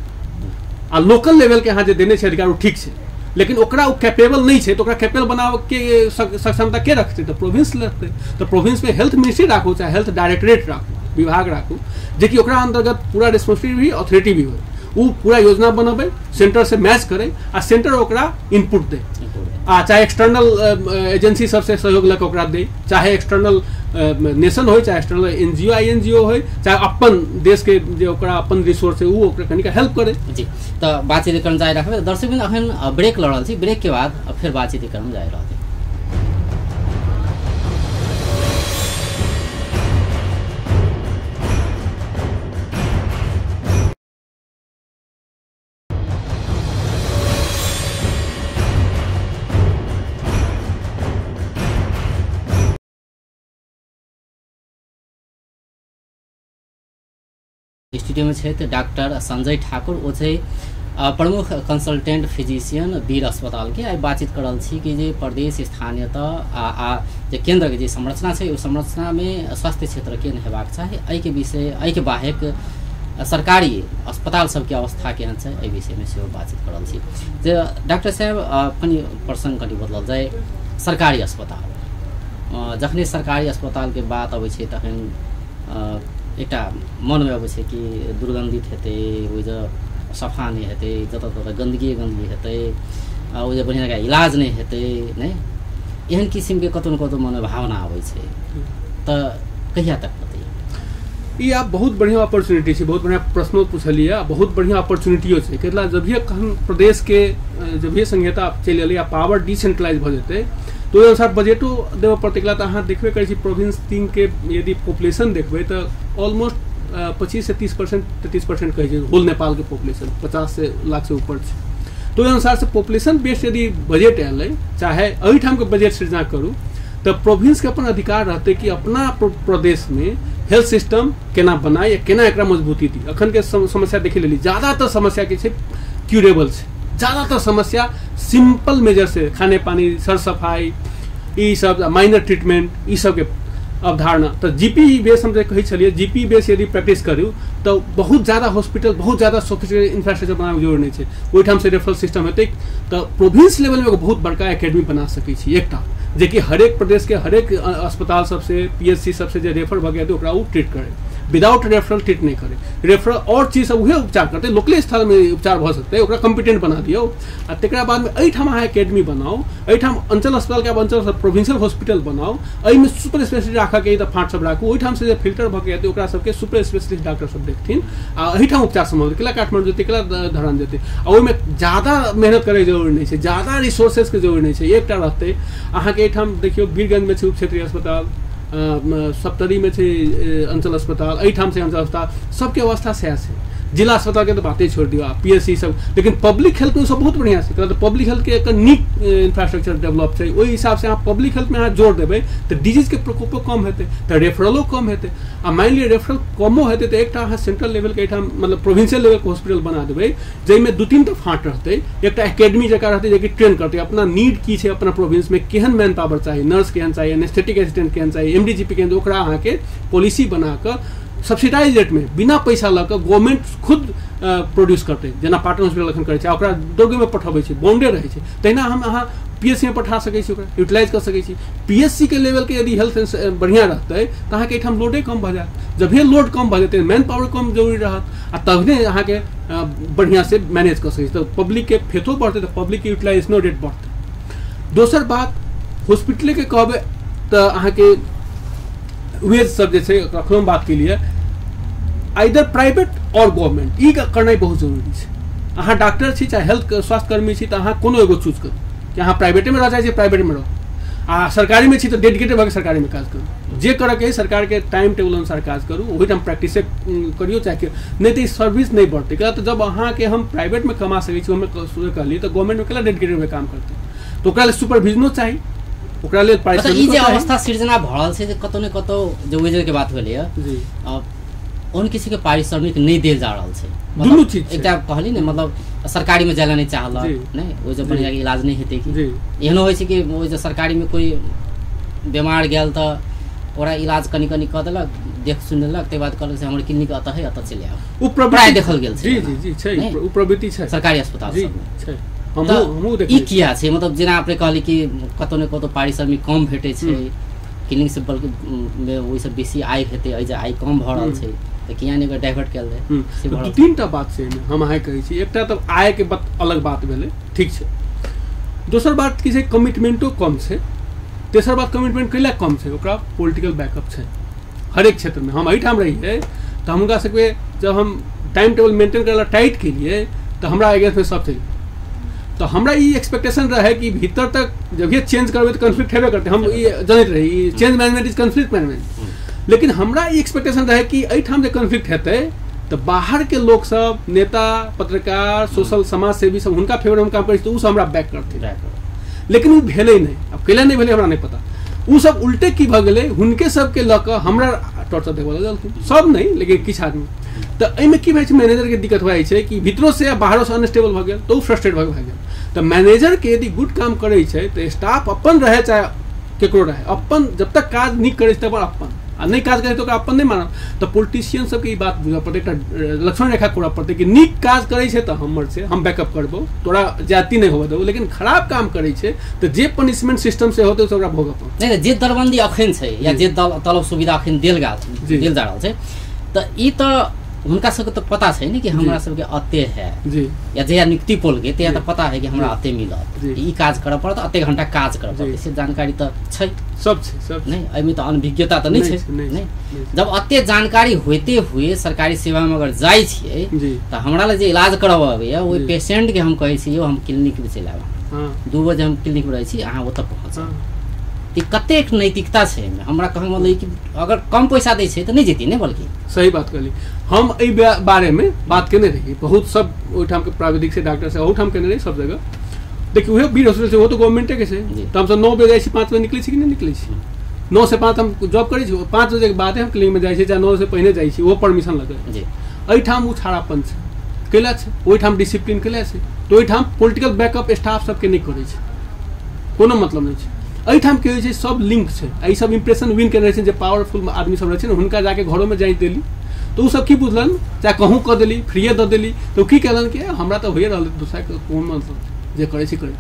Speaker 2: आ लोकल लेवलके अहाँ जे देने छै अधिकार ओ ठीक छै, लेकिन ओकरा ओ कैपेबल नहि छै, तऽ ओकरा कैपेबल बनाबऽके सक्षमता के रखतै? तऽ प्रोविंस रखतै। तऽ प्रोविंसमे हेल्थ मिनिस्ट्री राखू चाहे हेल्थ डायरेक्टरेट राखू, विभाग राखू, जेकि ओकरा अंतर्गत पूरा रिस्पॉन्सिबिलिटी भी अथॉरिटी भी होइ, ओ पूरा योजना बनबै, सेंटर से मैच करै आ सेंटर ओकरा इनपुट दे, आ चाहे एक्सटर्नल एजेंसी सबसे सहयोग लऽ कऽ ओकरा दे, चाहे एक्सटर्नल नेशन होइ, चाहे एक्सटर्नल NGO INGO होइ, चाहे अपन देशके जे ओकरा अपन रिसोर्स है ओ ओकरा कनिका हेल्प करे।
Speaker 1: जी तऽ बातचीत क्रम जारी राखबै। दर्शक अखन ब्रेक लऽ रहल छी, ब्रेक के बाद फेर बातचीत क्रम जारी रहतै। स्टूडियोमे छथि डॉक्टर संजय ठाकुर, ओ छै प्रमुख कंसल्टेंट फिजिशियन वीर अस्पतालके। आइ बातचीत कर रहल छी कि जे प्रदेश स्थानीय तह आ जे केन्द्रके जे संरचना छै ओ संरचनामे स्वास्थ्य क्षेत्र केहन हेबाक चाही, एहिके विषय, एहिके बाहेक सरकारी अस्पताल सबके अवस्था केहन छै, एहि विषयमे सेहो बातचीत कर रहल छी। जे डॉक्टर साहेब कनि प्रसङ्ग कनि बदलल जाय, सरकारी अस्पताल, जखने सरकारी अस्पतालके बात अबै छै तखन एकटा मनमे अबै छै कि दुर्गन्धित हेतै, ओहि जे सफा नहि हेतै, जतऽ ततऽ गन्दगी गन्दगी हेतै, ओहि जे बढ़िआँ जकाँ इलाज नहि हेतै, नहि एहन किसिमके कतौ न कतौ मनमे भावना आबै छै, तऽ कहिया तक होतै?
Speaker 2: ई आब बहुत बढ़िआँ अपॉर्चुनिटी छै, बहुत बढ़िआँ प्रश्नो पुछलियै, बहुत बढ़िआँ अपॉर्चुनिटियो छै। केला जभिए कखन प्रदेशके जभिए संहिता चलि एलै आ पावर डिसेंट्रलाइज भऽ जेतै तऽ ओहि अनुसार बजटो देबऽ पड़तै। एकरा तऽ अहाँ देखबे करै छी प्रोविंस 3 के यदि पॉपुलेशन देखबै तऽ ऑलमोस्ट 25 से 30% 33% कहै छै होल नेपालके पॉपुलेशन 50 लाख से ऊपर छै। तऽ ओहि अनुसार से पॉपुलेशन बेस्ड यदि बजट एलै, चाहे एहिठामके बजट सृजना करू, तऽ प्रोविंसके अपन अधिकार रहतै कि अपना प्रदेशमे हेल्थ सिस्टम केना बनाय या केना एकरा मजबूती दी। अखनके समस्या देखि लेली, ज़्यादातर समस्या की छै क्यूरेबल छै, ज़्यादातर समस्या सिंपल मेजर से खाने पानी सर सफाई ई सब माइनर ट्रीटमेंट ई सबके अवधारणा। तऽ जीपी बेस हम जे कहै छलियै, जीपी बेस यदि प्रैक्टिस करू तऽ बहुत ज़्यादा हॉस्पिटल बहुत ज़्यादा सोफिस्टिकेटेड इंफ्रास्ट्रक्चर बनाबैके जरूरत नहि छै, ओहिठाम से रेफरल सिस्टम हेतै। तऽ प्रोविंस लेवलमे एगो बहुत बड़का एकेडमी बना सकै छी एकटा, जेकि हरेक प्रदेशके हरेक अस्पताल सबसे पीएचसी सबसे जे रेफर भऽ गेल ओकरा ओ ट्रीट करै, विदाउट रेफरल ट्रीट नहि करै, रेफरल और चीज सब उहे उपचार करतै, लोकले स्थलमे उपचार भऽ सकतै, ओकरा कम्पिटेंट बना दियौ। आ तकरा बादमे एहिठाम अहाँ एकेडमी बनाउ, एहिठाम अंचल अस्पतालके आब अंचल प्रोविंशियल हॉस्पिटल बनाउ, एहिमे सुपर स्पेशलिस्ट राखऽके तऽ फाँट सब राखू, ओहिठाम से जे फिल्टर भऽ के एतै ओकरा सबके सुपर स्पेशलिस्ट डॉक्टर सब देखथिन आ एहिठाम उपचार सम्भव केला काठमांडू जेतै, केला धरान जेतै। आ ओहिमे ज़्यादा मेहनत करैके जरूरी नहि छै, ज़्यादा रिसोर्सेसके जरूरी नहि छै, एकटा रहतै अहाँके। एहिठाम देखियौ वीरगंजमे छै उप क्षेत्रीय अस्पताल, सप्तरीमे छै अंचल अस्पताल, एहिठाम छै अंचल अस्पताल, सबके अवस्था सएह छै। जिला अस्पतालके तऽ बाते छोड़ि दियौ, आ पीएचसी सब, लेकिन पब्लिक हेल्थमे सब बहुत बढ़िआँ छै। तऽ पब्लिक हेल्थके एक नीक इंफ्रास्ट्रक्चर डेवलप छै, ओहि हिसाबसँ अहाँ पब्लिक हेल्थमे अहाँ जोर देबै तऽ डिजीजके प्रकोपो कम हेतै, तऽ रेफरलो कम हेतै। आ मानि लिअ रेफरल कमो हेतै तऽ एकटा अहाँ सेंट्रल लेवलके एहिठाम मतलब प्रोविंशियल लेवलके हॉस्पिटल बना देबै जाहिमे 2-3 टा फाँट रहतै, एकटा एकेडमी जकाँ रहतै जेकि ट्रेन करतै अपना नीड की छै, अपना प्रोविंसमे केहन मैन पावर चाही, नर्स केहन चाही, एनेस्थेटिक असिस्टेंट केहन चाही, एमडीजीपी केहन, ओकरा अहाँके पॉलिसी बनाकऽ सब्सिडाइज रेटमे बिना पैसा लऽ कऽ गवर्नमेंट खुद प्रोड्यूस करतै, जेना पाटन हॉस्पिटल एखन करै छै, ओकरा दोगेमे पठबै छै, बॉन्डे रहै छै, तहिना हम अहाँ पीएचसीमे पठा सकै छी, ओकरा यूटिलाइज कऽ सकै छी। पीएचसीके लेवलके यदि हेल्थ बढ़िआँ रहतै तऽ अहाँके एहिठाम लोडे कम भऽ जायत, जभिए लोड कम भऽ जेतै मैन पावर कम जरूरी रहत आ तखने अहाँके बढ़िआँसँ मैनेज कऽ सकै छी, तऽ पब्लिकके फेथो बढ़तै, तऽ पब्लिकके यूटिलाइजेशनो रेट बढ़तै। दोसर बात हॉस्पिटलेके कहबै तऽ अहाँके वेज सब जे छै अखनो बात के लिए आइदर प्राइवेट और गवर्नमेंट ई करनाइ बहुत जरूरी छै। अहाँ डॉक्टर छी चाहे हेल्थ स्वास्थ्यकर्मी छी तऽ अहाँ कोनो एगो चूज करू कि अहाँ प्राइवेटेमे रह जाइ छी प्राइवेटमे रहू, आ सरकारीमे छी तऽ डेडिकेटेड भऽ के सरकारीमे काज करू, जे करऽके सरकारके टाइम टेबुल अनुसार काज करू, ओहिठाम प्रैक्टिसे करियौ चाहे नहि तऽ ई सर्विस नहि बढ़तै। किया तऽ जब अहाँके हम प्राइवेटमे कमा सकै छी, हम कहलियै तऽ गवर्नमेंटमे केना डेडिकेटेड भऽ काम करतै, तऽ ओकरा लेल सुपरविजनो चाही, ओकरा लेल
Speaker 1: ई जे अवस्था सृजना भऽ रहल छै जे कतौ ने कतौ जे वेजके बात भेलैए ओहन किसी के पारिश्रमिक नहि देल जा रहल छै,
Speaker 2: दुनू चीज
Speaker 1: एकटा कहली ने मतलब सरकारी में जाय नहि चाहलक, नहि ओहि जे बढ़िआँ इलाज नहि हेतै कि एहनो होइ छै कि ओहि जे सरकारी में कोई बीमार गेल तऽ ओकरा इलाज कनि कनि कऽ देलक, देख सुनि लेलक, ताहि बाद कहलक से हमर क्लिनिक एतऽ है एतऽ चलि आउ,
Speaker 2: ओ
Speaker 1: प्राय देखल गेल छै।
Speaker 2: जी जी जी छै, ओ प्रवृत्ति छै
Speaker 1: सरकारी अस्पताल
Speaker 2: सबमे छै। हमहूँ
Speaker 1: ई किया छै मतलब जेना अपने कहली कि कतौ ने कतौ पारिश्रमिक कम भेटै छै क्लिनिक से, बल्कि ओहिसँ बेसी आय हेतै, एहि जे आय कम भऽ रहल छै तऽ किया नहि डाइवर्ट कयल जाय।
Speaker 2: 2-3 टा बात छै एहिमे हम अहाँके कहै छी। एकटा तऽ आयके बात अलग बात भेलै, ठीक छै। दोसर बात की छै कमिटमेंटो कम छै। तेसर बात कमिटमेंट कैला कम छै, ओकरा पॉलिटिकल बैकअप छै हरेक क्षेत्रमे। हम एहिठाम रहियै तऽ हम हुनका सबके जब हम टाइम टेबल मेंटेन करै ला टाइट केलियै तऽ हमरा अगेंस्टमे सब चलि, तऽ हमरा ई एक्सपेक्टेशन रहै कि भीतर तक जब ये चेंज करबै तऽ कॉन्फ्लिक्ट हेबे करतै, हम ई जनैत रही change management is conflict management, लेकिन हमरा ई एक्सपेक्टेशन रहै कि एहिठाम जे कॉन्फ्लिक्ट हेतै तऽ बाहरके लोक सब, नेता, पत्रकार, सोशल समाज सेवी सब हुनका फेवरमे काम करै छै तऽ ओ सब हमरा बैक करथिन, लेकिन ओ भेलै नहि। आब कैला नहि भेलै हमरा नहि पता। ओ सब उल्टे की भऽ गेलै, हुनके सबके लऽ कऽ हमरा टॉर्चर देबऽ लगलखिन, सब नहि लेकिन किछु आदमी। तऽ एहिमे की भऽ जाइ छै मैनेजरके दिक्कत भऽ जाइ छै कि भीतरोसँ आ बाहरोसँ अनस्टेबल भऽ गेल तऽ ओ फ्रस्ट्रेट भऽ गेल। तऽ मैनेजरके यदि गुड काम करै छै तऽ स्टाफ अपन रहै चाहे केकरो रहै, अपन जब तक काज नीक करै छै तब अपन, आ नहि काज करै तऽ ओकरा अपन नहि मानब। तऽ पॉलिटिशियन सबके ई बात बुझऽ पड़तै, एकटा लक्ष्मण रेखा कोरऽ पड़तै कि नीक काज करै छै तऽ हमर छै, हम बैकअप करबौ, तोरा जाति नहि होबऽ देबौ, लेकिन खराब काम करै छै तऽ जे पनिशमेंट सिस्टम से होतै से ओकरा भोगऽ पड़तै।
Speaker 1: नहि जे दरबंदी अखन छै या जे तलब सुविधा अखन देल जा रहल छै तऽ ई तऽ हुनका सबके तऽ पता छै ने कि हमरा सबके अते है
Speaker 2: जी,
Speaker 1: या जहिया नियुक्ति पोल के तहिया तऽ पता है कि हमरा अते मिलत, ई काज करऽ पड़त, अते घंटा काज करऽ पड़त, से जानकारी तऽ छै,
Speaker 2: सब छै, सब
Speaker 1: नहि एहिमे तऽ अनभिज्ञता तऽ नहि छै। नहि जब अते जानकारी होते हुए सरकारी सेवामे अगर जाइ छियै तऽ हमरा लग जे इलाज करबऽ अबैया ओहि पेशेंटके हम कहै छी यौ हम क्लिनिकमे चलि आयब, 2 बजे हम क्लिनिकमे रहै छी, अहाँ ओतऽ पहुँचब। तऽ कतेक नैतिकता छै एहिमे। हमरा कहै मतलब कि अगर कम पैसा दै छै तऽ नहि जेती ने। बल्कि
Speaker 2: सही बात कहली। हम एहि बारेमे बात केने रहियै, बहुत सब ओहिठामके प्राविधिक से डॉक्टर से ओहूठाम केने रही सब जगह। देखियौ उहे वीर हॉस्पिटल छै, ओहो तऽ गवर्नमेंटे के छै। तऽ हमसब 9 बजे जाइ छी, 5 बजे निकलै छी कि नहि निकलै छी? 9 से 5 हम जॉब करै छी, 5 बजे के बादे हम क्लिनिक में जाइ छी, चाहे 9 से पहिने जाइ छी, ओहो परमिशन लगै। एहिठाम ओ छाड़ापन छै, कैला छै? ओहिठाम डिसिप्लिन कैला छै? तऽ ओहिठाम पोलिटिकल बैकअप स्टाफ सबके नहि करै छै, कोनो मतलब नहि छै। एहिठाम की होइ छै, सब लिंक छै, एहि सब इम्प्रेशन विन केने रहै छै, जे पावरफुल आदमी सब रहै छै ने, हुनका जाके घरोमे जाँच देली तऽ ओ सब की बुझलन, चाहे कहूँ कऽ देली, फ्रीए दऽ देली, तऽ ओ की केलन कि हमरा तऽ होइए रहल, दोसराके कोन मतलब, जे करै छै करै।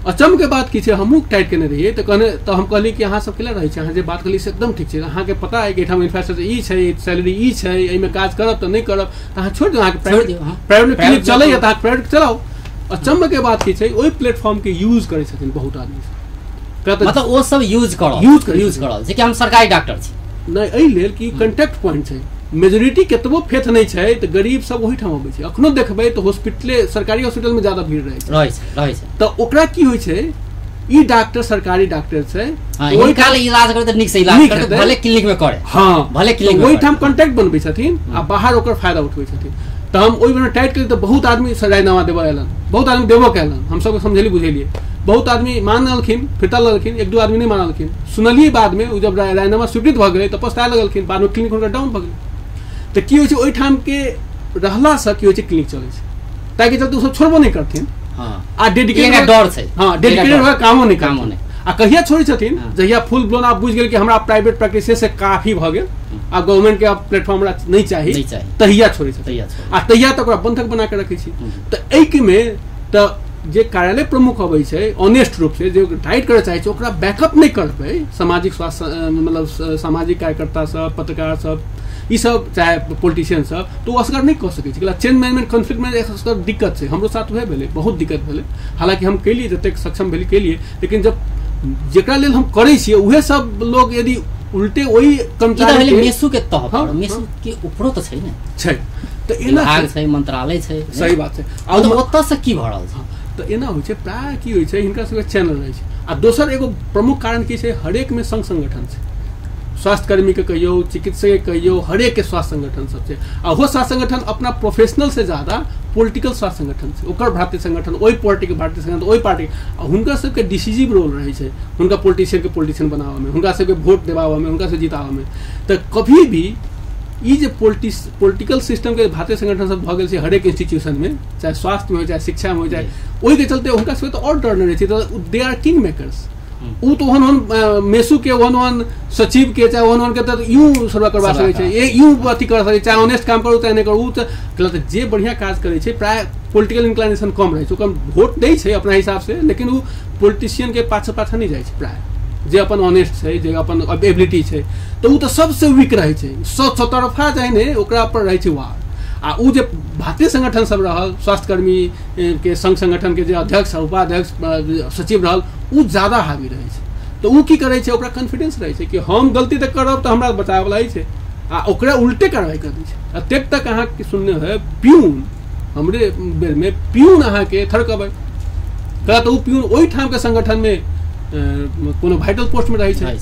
Speaker 2: अचम के बात की छै, हमहूँ टाइट केने रहियै तऽ कहने तऽ हम कहली कि अहाँ सब केला रहै छी, अहाँ जे बात कहली से एकदम ठीक छै, अहाँके पता है कि एहिठाम इंफ्रास्ट्रक्चर ई छै, सैलरी ई छै, एहिमे काज करब तऽ नहि करब तऽ अहाँ छोड़ि दियौ, अहाँके प्राइवेट क्लिनिक चलैए तऽ अहाँ प्राइवेट चलाउ। अचम्भ के बात की छै, ओहि प्लेटफॉर्म के यूज करै छथिन बहुत आदमी सब,
Speaker 1: मतलब ओ सब यूज करल जे कि हम सरकारी डॉक्टर छी
Speaker 2: नहि, एहि लेल कि कॉन्टैक्ट पॉइंट छै। मेजोरिटी केतबो फेथ नहि छै तऽ गरीब सब ओहिठाम अबै छै। अखनो देखबै तऽ हॉस्पिटले, सरकारी हॉस्पिटल में ज्यादा भीड़ रहै
Speaker 1: छै।
Speaker 2: तऽ ओकरा की होइ छै, ई डॉक्टर सरकारी डॉक्टर छै,
Speaker 1: ओहिठाम इलाज करै तऽ नीक से इलाज करै, भले क्लिनिक में करे,
Speaker 2: हाँ
Speaker 1: भले क्लिनिक
Speaker 2: ओहिठाम कॉन्टैक्ट बनबै छथिन आ बाहर ओकर फायदा उठबै छथिन। तऽ हम ओहि बेर टाइट केली तऽ बहुत आदमी राजीनामा देबऽ अयलन, बहुत आदमी देबो कयलन, हम सबके समझेली बुझेलियै, बहुत आदमी मानलखिन, फिरता लेलखिन, एक दू आदमी नहि मानलखिन। सुनलियै बादमे ओ जब राजीनामा स्वीकृत भऽ गेलै तऽ पछताए लगलखिन, बादमे क्लिनिक हुनकर डाउन भऽ गेलै। तऽ की होइ छै, ओहिठामके रहलासँ की होइ छै, क्लिनिक चलै छै, ताहिके चलते ओसब छोड़बो नहि करथिन आ डेडिकेटेड
Speaker 1: डर छै,
Speaker 2: हाँ डेडिकेटेड भऽ कामो नहि कामो नहि। आ कहिया छोड़ै छथिन, जहिया फुल ब्लोन आब बुझि गेल कि हमरा प्राइवेट प्रैक्टिसे से काफी भऽ गेल, आ गवर्नमेंट के आब प्लेटफॉर्म हमरा नहि चाही, तहिया छोड़ै छथिन, आ तहिया तक ओकरा बंधक बना के रखै छी। तऽ एहिमे तऽ जे कार्यालय प्रमुख अबै छै ऑनेस्ट रूप से जे टाइट करय चाहै छै, ओकरा बैकअप नहि करबै सामाजिक स्वास्थ्य मतलब सामाजिक कार्यकर्ता सब, पत्रकार सब, ई सब, चाहे पॉलिटिशियन सब, तऽ ओ असगर नहि कऽ सकै छै। चेंज मैनेजमेंट कॉन्फ्लिक्ट में असगर दिक्कत छै, हमरो साथ वएह भेलै, बहुत दिक्कत भेलै। हालांकि हम केलियै जतेक सक्षम भेलै केलियै, लेकिन जब जेकरा लेल हम करै छियै उहे सब लोग यदि उल्टे ओहि कर्मचारी
Speaker 1: मेसू के तह पर, मेसू के ऊपरो तऽ छै ने,
Speaker 2: छै तऽ एना
Speaker 1: छै, मंत्रालय छै,
Speaker 2: सही बात छै।
Speaker 1: आ ओतऽ से की भऽ रहल छै,
Speaker 2: तऽ एना होइ छै प्राय की होइ छै, हिनका सबके चैनल रहै छै। आ दोसर एगो प्रमुख कारण की छै, हरेक में संघ संगठन छै, स्वास्थ्यकर्मी के कहियौ, चिकित्सक के कहियौ, हरेक के स्वास्थ्य संगठन सब छै। आ ओहो स्वास्थ्य संगठन अपना प्रोफेशनल से ज्यादा पॉलिटिकल स्वास्थ्य संगठन छै, ओकर भारतीय संगठन, ओहि पार्टी के भारतीय संगठन, ओहि पार्टी, आ हुनका सबके डिसीजिव रोल रहै छै, हुनका पॉलिटिशियन के पॉलिटिशियन बनाबऽमे, हुनका सबके वोट देबाबऽमे, हुनका से जिताबऽमे। तऽ कभी भी ई जे पॉलिटिकल सिस्टम के भारतीय संगठन सब भऽ गेल छै हरेक इंस्टीट्यूशन में, चाहे स्वास्थ्य में हो, चाहे शिक्षा में हो, चाहे ओहिके चलते हुनका सबके तऽ आओर डर नहि रहै छै। तऽ they are king makers, ओ तऽ ओहन ओहन मेसू के, ओहन ओहन सचिव के, चाहे ओहन ओहन के तऽ यूँ सर्वा करवा सकै छै, यूँ अथी कर सकै छै, चाहे ऑनेस्ट काम करू चाहे नहि करू। ओ तऽ जे बढ़िआँ काज करै छै प्राय पॉलिटिकल इंक्लाइनेशन कम रहै छै, ओकर वोट दै छै अपना हिसाबसँ, लेकिन ओ पॉलिटिशियन के पाछा पाछा नहि जाइ छै प्राय, जे अपन ऑनेस्ट छै, जे अपन एबिलिटी छै, तऽ ओ तऽ सबसँ वीक रहै छै, सौतरफा जे ने ओकरा पर रहै छै वार। आ ओ जे भारतीय संगठन सब रहल, स्वास्थ्यकर्मी के संघ संगठन के जे अध्यक्ष, उपाध्यक्ष, सचिव रहल, ओ ज्यादा हावी रहै छै। तऽ ओ की करै छै, ओकरा कॉन्फिडेंस रहै छै कि हम गलती तऽ करब तऽ हमरा बचाबैवला छै, आ ओकरा उल्टे कार्रवाई कर दै छै। एतेक तक अहाँके सुनने है, प्यून हमरे बेरमे प्यून अहाँके थरकबै कहला, तऽ ओ प्यून ओहिठामके संगठनमे कोनो वाइटल पोस्टमे रहै छै,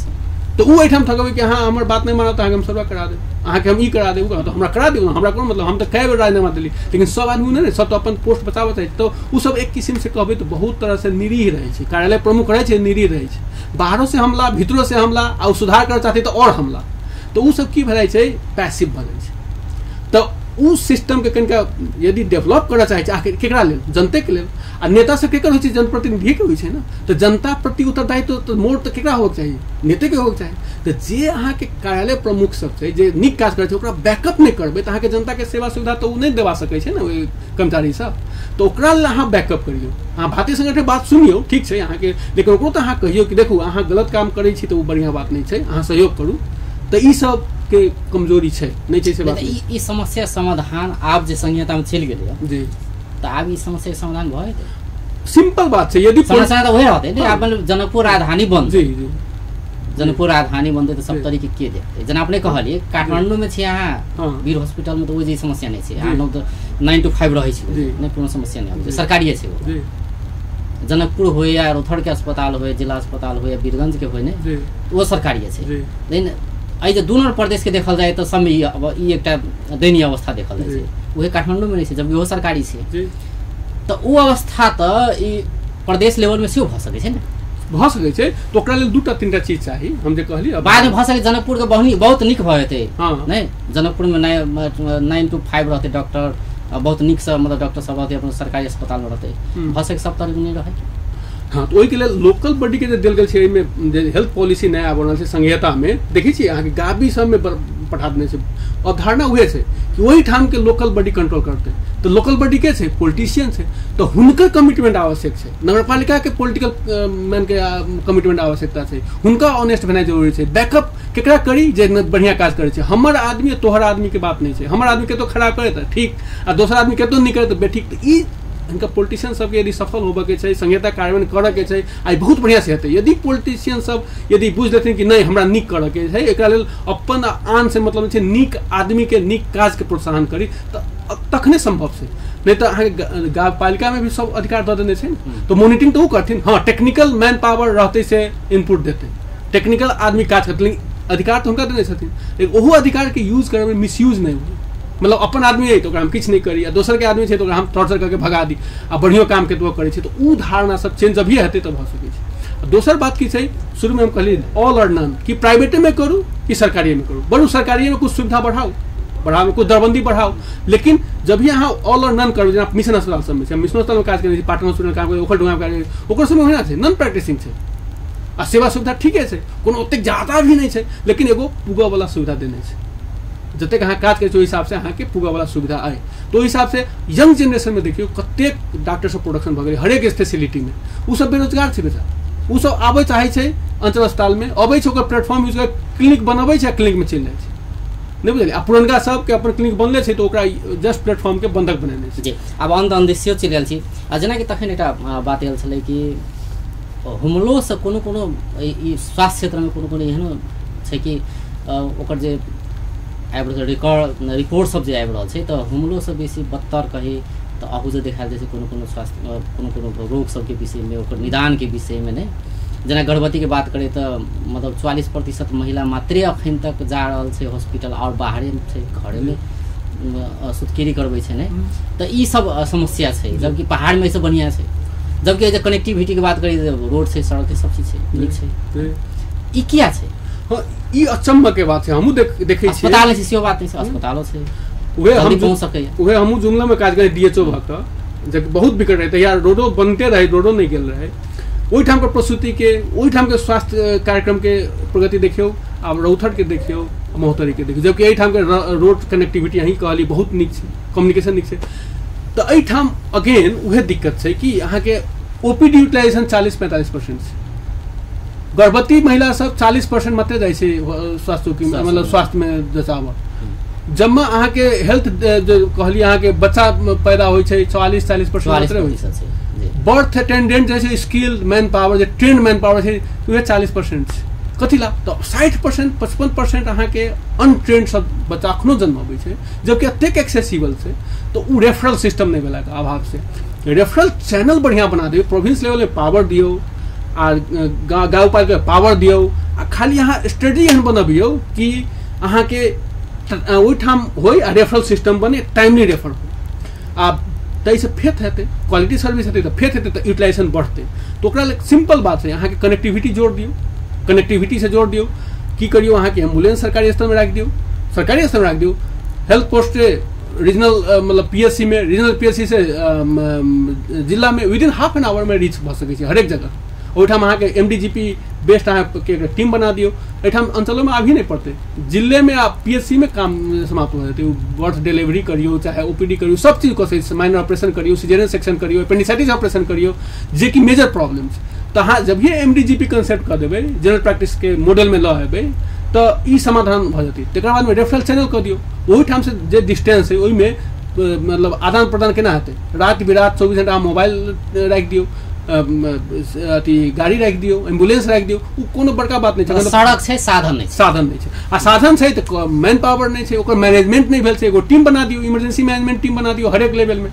Speaker 2: तऽ ओ एहिठाम थकबै कि अहाँ हमर बात नहि मानब तऽ अहाँके हम सर्वा करा देब, अहाँके हम ई करा देब, तऽ हमरा करा दियौ, हमरा कोनो मतलब, हम तऽ कए बेर राजीनामा देली, लेकिन सब आदमी नहि, सब तऽ अपन पोस्ट बचाबऽ चाहै छै। तऽ ओ सब एक किसिमसँ कहबै तऽ बहुत तरहसँ निरीह रहै छै, कार्यालय प्रमुख रहै छै निरीह रहै छै, बाहरो से हमला, भीतरो से हमला, आ ओ सुधार करऽ चाहतै तऽ आओर हमला, तऽ ओ सब की भऽ जाइ छै, पैसिव भऽ जाइ छै। तऽ ओ सिस्टमके कनिका यदि डेवलप करऽ चाहै छै, आखिर केकरा लेल, जनतेके लेल, आ नेता सब केकर होइ छै, जनप्रतिनिधिके होइ छै ने, तऽ जनता प्रति उत्तरदायित्व तऽ मोर तऽ केकरा होबक चाही, नेतेके होबक चाही। तऽ जे अहाँके कार्यालय प्रमुख सब छै, जे नीक काज करै छै, ओकरा बैकअप नहि करबै तऽ अहाँके जनताके सेवा सुविधा तऽ ओ नहि देबा सकै छै ने ओहि कर्मचारी सब, तऽ ओकरा लेल अहाँ बैकअप करियौ। अहाँ भारतीय संगठनके बात सुनियौ, ठीक छै अहाँके, लेकिन ओकरो तऽ अहाँ कहियौ कि देखू अहाँ गलत काम करै छी तऽ ओ बढ़िआँ बात नहि छै, अहाँ सहयोग करू। तऽ ई सब के कमजोरी छै, नहि छै से बात।
Speaker 1: ई समस्या समाधान आब जे संहितामे चलि गेलै
Speaker 2: जी,
Speaker 1: तऽ आब ई समस्या के समाधान भऽ जेतै?
Speaker 2: सिंपल बात छै, यदि
Speaker 1: समस्या तऽ वएह रहतै ने। आब जनकपुर राजधानी बनतै,
Speaker 2: जी जी,
Speaker 1: जनकपुर राजधानी बनतै तऽ सब तरीके के देखतै। जेना अपने कहलियै काठमाण्डूमे छी अहाँ, वीर हॉस्पिटलमे तऽ ओहि जे समस्या नहि छै, अहाँ 9 to 5 रहै छी, नहि कोनो समस्या नहि आबै छै, सरकारिए छै ओ। जनकपुर होय या रौथरके अस्पताल होय, जिला अस्पताल होय या वीरगंजके होय ने, ओ सरकारिए छै। लेकिन एहि जे दुनू प्रदेशके देखल जाय तऽ सबमे ई एकटा दयनीय अवस्था देखल जाइ छै। उहे काठमाण्डूमे नहि छै, जबकि ओहो सरकारी छै। तऽ ओ अवस्था तऽ ई प्रदेश लेवलमे सेहो भऽ सकै छै ने,
Speaker 2: भऽ सकै छै। तऽ ओकरा लेल दूटा तीनटा चीज चाही, हम जे कहली
Speaker 1: बादमे भऽ सकै। जनकपुरके बहुत नीक भऽ जेतै नहि, जनकपुरमे 9 to 5 रहतै डॉक्टर, बहुत नीकसँ मतलब डॉक्टर सब रहतै, अपन सरकारी अस्पतालमे रहतै, भऽ सकै सब तरहके नहि रहै।
Speaker 2: हाँ, तऽ ओहिके लेल लोकल बॉडीके जे देल गेल छै, एहिमे जे हेल्थ पॉलिसी नया बनल छै संघीयतामे, देखै छियै अहाँके गाबी सबमे पठा देने छै। अवधारणा उहे छै कि ओहिठामके लोकल बॉडी कंट्रोल करतै। तऽ लोकल बॉडी के छै? पॉलिटिशियन छै, तऽ हुनकर कमिटमेंट आवश्यक छै। नगरपालिकाके पॉलिटिकल मैनके कमिटमेंट आवश्यकता छै, हुनका ऑनेस्ट भेनाइ जरूरी छै। बैकअप केकरा करी जे बढ़िआँ काज करै छै? हमर आदमी तोहर आदमीके बात नहि छै, हमर आदमी कतौ खराब करे तऽ ठीक, आ दोसर आदमी कतौ नहि करे तऽ बेठीक। तऽ ई हिनका पॉलिटिशियन सबके यदि सफल होबऽके छै, संहिता कार्यान्वयन करऽके छै, आ बहुत बढ़िआँ से हेतै यदि पॉलिटिशियन सब यदि बुझि लेथिन कि नहि हमरा नीक करऽके छै, एकरा लेल अपन आन से मतलब छै नीक आदमीके नीक काजके प्रोत्साहन करी, तऽ तखने सम्भव छै। नहि तऽ अहाँके गामपालिकामे भी सब अधिकार दऽ देने छै ने, तऽ मोनिटरिंग तऽ ओ करथिन। हाँ, टेक्निकल मैन पावर रहतै से इनपुट देतै, टेक्निकल आदमी काज करतै, लेकिन अधिकार तऽ हुनका देने छथिन। लेकिन ओहो अधिकारके यूज करैमे मिसयूज नहि होइ, मतलब अपन आदमी है तऽ ओकरा हम किछु नहि करी, आ दोसरके आदमी छै तऽ ओकरा हम टॉर्चर करके भगा दी, आ बढ़िओ काम केतबो करै छै। तऽ ओ धारणा सब चेंज अभी हेतै तऽ भऽ सकै छै। दोसर बात की छै, शुरूमे हम कहलियै ऑल और नन, कि प्राइवेटेमे करू कि सरकारीमे करू। बरू सरकारीमे कुछ सुविधा बढ़ाउ, बढ़ाओ, कुछ दरबंदी बढ़ाओ, लेकिन जब भी अहाँ ऑल और नन करबै, जेना मिशन अस्पताल सबमे छै, मिशन अस्पतालमे काज करै छी, पाटन हॉस्पिटलमे काम करै, ओखलढुंगामे काज करै, ओकर सबमे ओहिना छै, नॉन प्रैक्टिसिंग छै, आ सेवा सुविधा ठीके छै, कोनो ओतेक ज्यादा भी नहि छै, लेकिन एगो पुगऽवला सुविधा देने छै। जतेक अहाँ काज करै छी ओहि हिसाबसँ अहाँके पुगऽवला सुविधा अइ। तऽ ओहि हिसाबसँ यंग जेनरेशनमे देखियौ कतेक डॉक्टर सब प्रोडक्शन भऽ गेलै हरेक स्पेशलिटीमे। ओ सब बेरोजगार छै बेचारा, ओ सब आबै चाहै छै अंचल अस्पतालमे, अबै छै ओकर प्लेटफॉर्म यूज कऽ क्लिनिक बनबै छै आ क्लिनिकमे चलि जाइ छै, नहि बुझलियै? आ पुरनका सबके अपन क्लिनिक बनले छै तऽ ओकरा जस्ट प्लेटफॉर्मके बंधक बनेने छै।
Speaker 1: जी, आब अन्त अन्त सेहो चलि गेल छी। आ जेनाकि तखन एकटा बात आयल छलै कि हुमलोसँ कोनो कोनो ई स्वास्थ्य क्षेत्रमे कोनो कोनो एहनो छै कि ओकर जे आबि रहल रिकॉर्ड रिपोर्ट सब जे आबि रहल छै तऽ हुमलोसँ बेसी बदतर कही तऽ अहू जे देखायल जाइ छै कोनो कोनो स्वास्थ्य कोनो कोनो रोग सबके विषयमे, ओकर निदानके विषयमे नहि। जेना गर्भवतीके बात करी तऽ मतलब 44% महिला मात्रे अखन तक जा रहल छै हॉस्पिटल, आओर बाहरे छै, घरेमे सुतकेरी करबै छै ने। तऽ ई सब समस्या छै, जबकि पहाड़मे एहिसँ बढ़िआँ छै। जबकि जे कनेक्टिविटीके बात करी रोड छै, सड़क छै, सब चीज छै, नीक छै। ई किया छै?
Speaker 2: हाँ, ई अचम्भके बात छै। हमहूँ देखै छियै
Speaker 1: अस्पताल छै सेहो बात नहि छै, अस्पतालो छै,
Speaker 2: उहे हमहूँ जुमलामे काज करै DHO भऽ कऽ, जब बहुत विकट रहै तहिया रोडो बनते रहै, रोडो नहि गेल रहै। ओहिठामके प्रसूतिके, ओहिठामके स्वास्थ्य कार्यक्रमके प्रगति देखियौ, आब रौथरके देखियौ, महोत्तरीके देखियौ, जबकि एहिठामके रोड कनेक्टिविटी अहीं कहली बहुत नीक छै, कम्युनिकेशन नीक छै। तऽ एहिठाम अगेन उहे दिक्कत छै कि अहाँके OPD utilisation 40-45% छै। गर्भवती महिला सब 40% मात्रे जाइ छै स्वास्थ्य मतलब स्वास्थ्यमे जचाबऽ। जबमे अहाँके हेल्थ जे कहली अहाँके बच्चा पैदा होइ छै 44-40% मात्रे होइ छै। बर्थ अटेंडेंट जे छै स्किल मैन पावर जे ट्रेंड मैन पावर छै उहे 40% छै। कथी ला? तऽ 60% 55% अहाँके अनट्रेंड सब बच्चा अखनो जन्म अबै छै, जबकि एतेक एक्सेसिबल छै। तऽ ओ रेफरल सिस्टम नहि भेलाके अभाव से रेफरल चैनल बढ़िआँ बना दियौ, प्रोविंस लेवलमे पावर दियौ, आ गाउँपालिकाके पावर दियौ, आ खाली अहाँ स्ट्रेटजी एहन बनबियौ कि अहाँके ओहिठाम होइ आ रेफरल सिस्टम बने, टाइमली रेफर हो, आ ताहिसँ फेथ हेतै, क्वालिटी सर्विस हेतै तऽ फेथ हेतै, तऽ यूटिलाइजेशन बढ़तै। तऽ ओकरा लेल सिंपल बात छै, अहाँके कनेक्टिविटी जोड़ दियौ, कनेक्टिविटीसँ जोड़ दियौ। की करियौ, अहाँके एम्बुलेंस सरकारी स्तरमे राखि दियौ, सरकारी स्तरमे राखि दियौ, हेल्थ पोस्ट रीजनल मतलब PSC में, रीजनल PSC से जिलामे विदिन हाफ एन आवरमे रीच भऽ सकै छै हरेक जगह। ओहिठाम अहाँके MDGP best अहाँके एकटा टीम बना दियौ। एहिठाम अंचलोमे आबही नहि पड़तै, जिलेमे आ PSC में काम समाप्त भऽ जेतै। बर्थ डिलीवरी करियौ, चाहे OPD करियौ, सब चीज कऽ सकै छी, माइनर ऑपरेशन करियौ, सिजेरियन सेक्शन करियौ, एपेंडिसाइटिस ऑपरेशन करियौ, जे कि मेजर प्रॉब्लम छै। तऽ अहाँ जब ही MDGP concept कऽ देबै, जनरल प्रैक्टिसके मॉडलमे लऽ एबै, तऽ ई समाधान भऽ जेतै। तकर बादमे रेफरल चैनल कऽ दियौ, ओहिठामसँ जे डिस्टेंस है ओहिमे मतलब आदान प्रदान केना हेतै, राति बिराति 24 घंटा मोबाइल राखि दियौ, अथी गाड़ी राखि दियौ, एम्बुलेंस राखि दियौ, ओ कोनो बड़का बात नहि छै।
Speaker 1: सड़क छै, साधन नहि छै,
Speaker 2: साधन नहि छै, आ साधन छै तऽ मैन पावर नहि छै, ओकर मैनेजमेंट नहि भेल छै। एगो टीम बना दियौ, इमरजेंसी मैनेजमेंट टीम बना दियौ हरेक लेवलमे।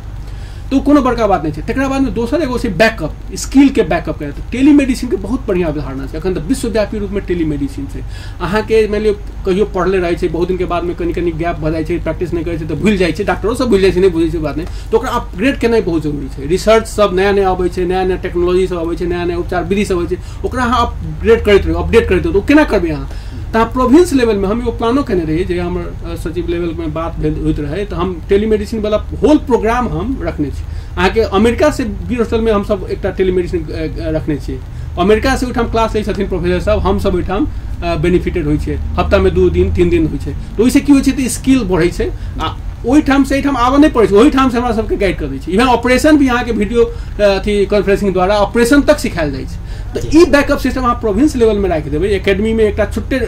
Speaker 2: तो कोनो बड़का बात नहि छै। तकरा बादमे दोसर एगो छै बैकअप, स्किलके बैकअप करै। तऽ टेलीमेडिसिनके बहुत बढ़िआँ अवधारणा छै। एखन तऽ विश्वव्यापी रूपमे टेलीमेडिसिन छै। अहाँके मानि लियौ कहियो पढ़ले रहै छै, बहुत दिनके बादमे कनि कनि गैप भऽ जाइ छै, प्रैक्टिस नहि करै छै तऽ भूलि जाइ छै, डॉक्टरो सब भूलि जाइ छै, नहि बुझै छै बात नहि, तऽ ओकरा अपग्रेड केनाइ बहुत जरूरी छै। रिसर्च सब नया नया अबै छै, नया नया टेक्नोलॉजी सब अबै छै, नया नया उपचार विधि सब होइ छै, ओकरा अहाँ अपग्रेड करैत रहू, अपडेट करैत रहू। तऽ ओ केना करबै अहाँ? तऽ अहाँ प्रोविंस लेवलमे हम एगो प्लानो केने रही, जे हमर सचिव लेवलमे बात भेल होइत रहै, तऽ हम टेलीमेडिसिन वाला होल प्रोग्राम हम रखने छी। अहाँके अमेरिका से वीर हॉस्पिटलमे हमसब एकटा टेलीमेडिसिन रखने छी। अमेरिका से ओहिठाम क्लास लै छथिन प्रोफेसर सब, हमसब ओहिठाम बेनिफिटेड होइ छै। हफ्तामे 2 दिन 3 दिन होइ छै। तऽ ओहिसँ की होइ छै तऽ स्किल बढ़ै छै आ ओहिठाम से एहिठाम आबऽ नहि पड़ै छै, ओहिठाम से हमरा सबके गाइड कऽ दै छै। इवन ऑपरेशन भी अहाँके वीडियो अथी कॉन्फ्रेंसिंग द्वारा ऑपरेशन तक सिखायल जाइ छै। तऽ ई बैकअप सिस्टम अहाँ प्रोविंस लेवलमे राखि देबै, एकेडमीमे एकटा छुट्टे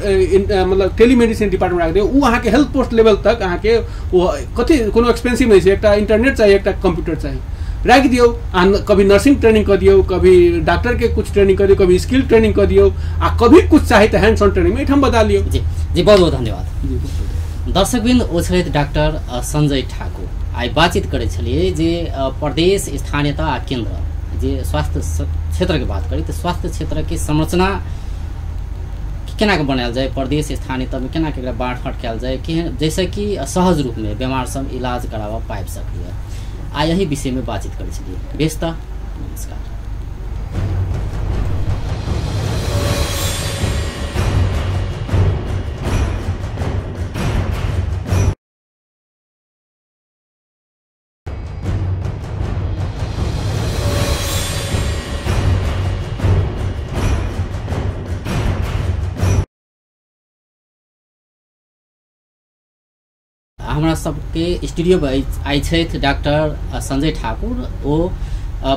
Speaker 2: मतलब टेलीमेडिसिन डिपार्टमेंट राखि देबै, ओ अहाँके हेल्थ पोस्ट लेवल तक अहाँके ओ कथी कोनो एक्सपेंसिव नहि छै, एकटा इंटरनेट चाही, एकटा कंप्यूटर चाही, राखि दियौ। अहाँ कभी नर्सिंग ट्रेनिंग कऽ दियौ, कभी डॉक्टरके कुछ ट्रेनिंग कऽ दियौ, कभी स्किल ट्रेनिंग कऽ दियौ, आ कभी कुछ चाही तऽ हैंड्स ऑन ट्रेनिंग एहिठाम बता लियौ।
Speaker 1: जी जी, बहुत बहुत धन्यवाद।
Speaker 2: जी
Speaker 1: दर्शकवृन्द, ओ छलथि डॉक्टर संजय ठाकुर। आइ बातचीत करै छलियै जे प्रदेश, स्थानीयता आ केन्द्र जे स्वास्थ्य क्षेत्रके बात करी तऽ स्वास्थ्य क्षेत्रके संरचना केना के बनायल जाय, प्रदेश स्थानीयतामे केना के एकरा बाँट फाँट कयल जाय, केहन जैसे कि सहज रूपमे बेमार सब इलाज कराबऽ पाबि सकैए। आ यही विषयमे बातचीत करै छलियै। बेस तऽ नमस्कार। हमरा सबके स्टूडियो आइ छथि डॉक्टर संजय ठाकुर। ओ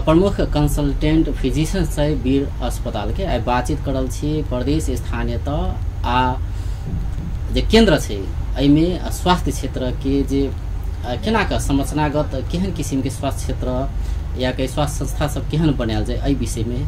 Speaker 1: प्रमुख कंसल्टेंट फिजिशियन छै वीर अस्पतालके। आइ बातचीत करल छी प्रदेश, स्थानीयता आ जे केन्द्र छै एहिमे स्वास्थ्य क्षेत्रके जे केना के संरचनागत केहन किसिमके स्वास्थ्य क्षेत्र या के स्वास्थ्य संस्था सब केहन बनायल जाय एहि विषयमे।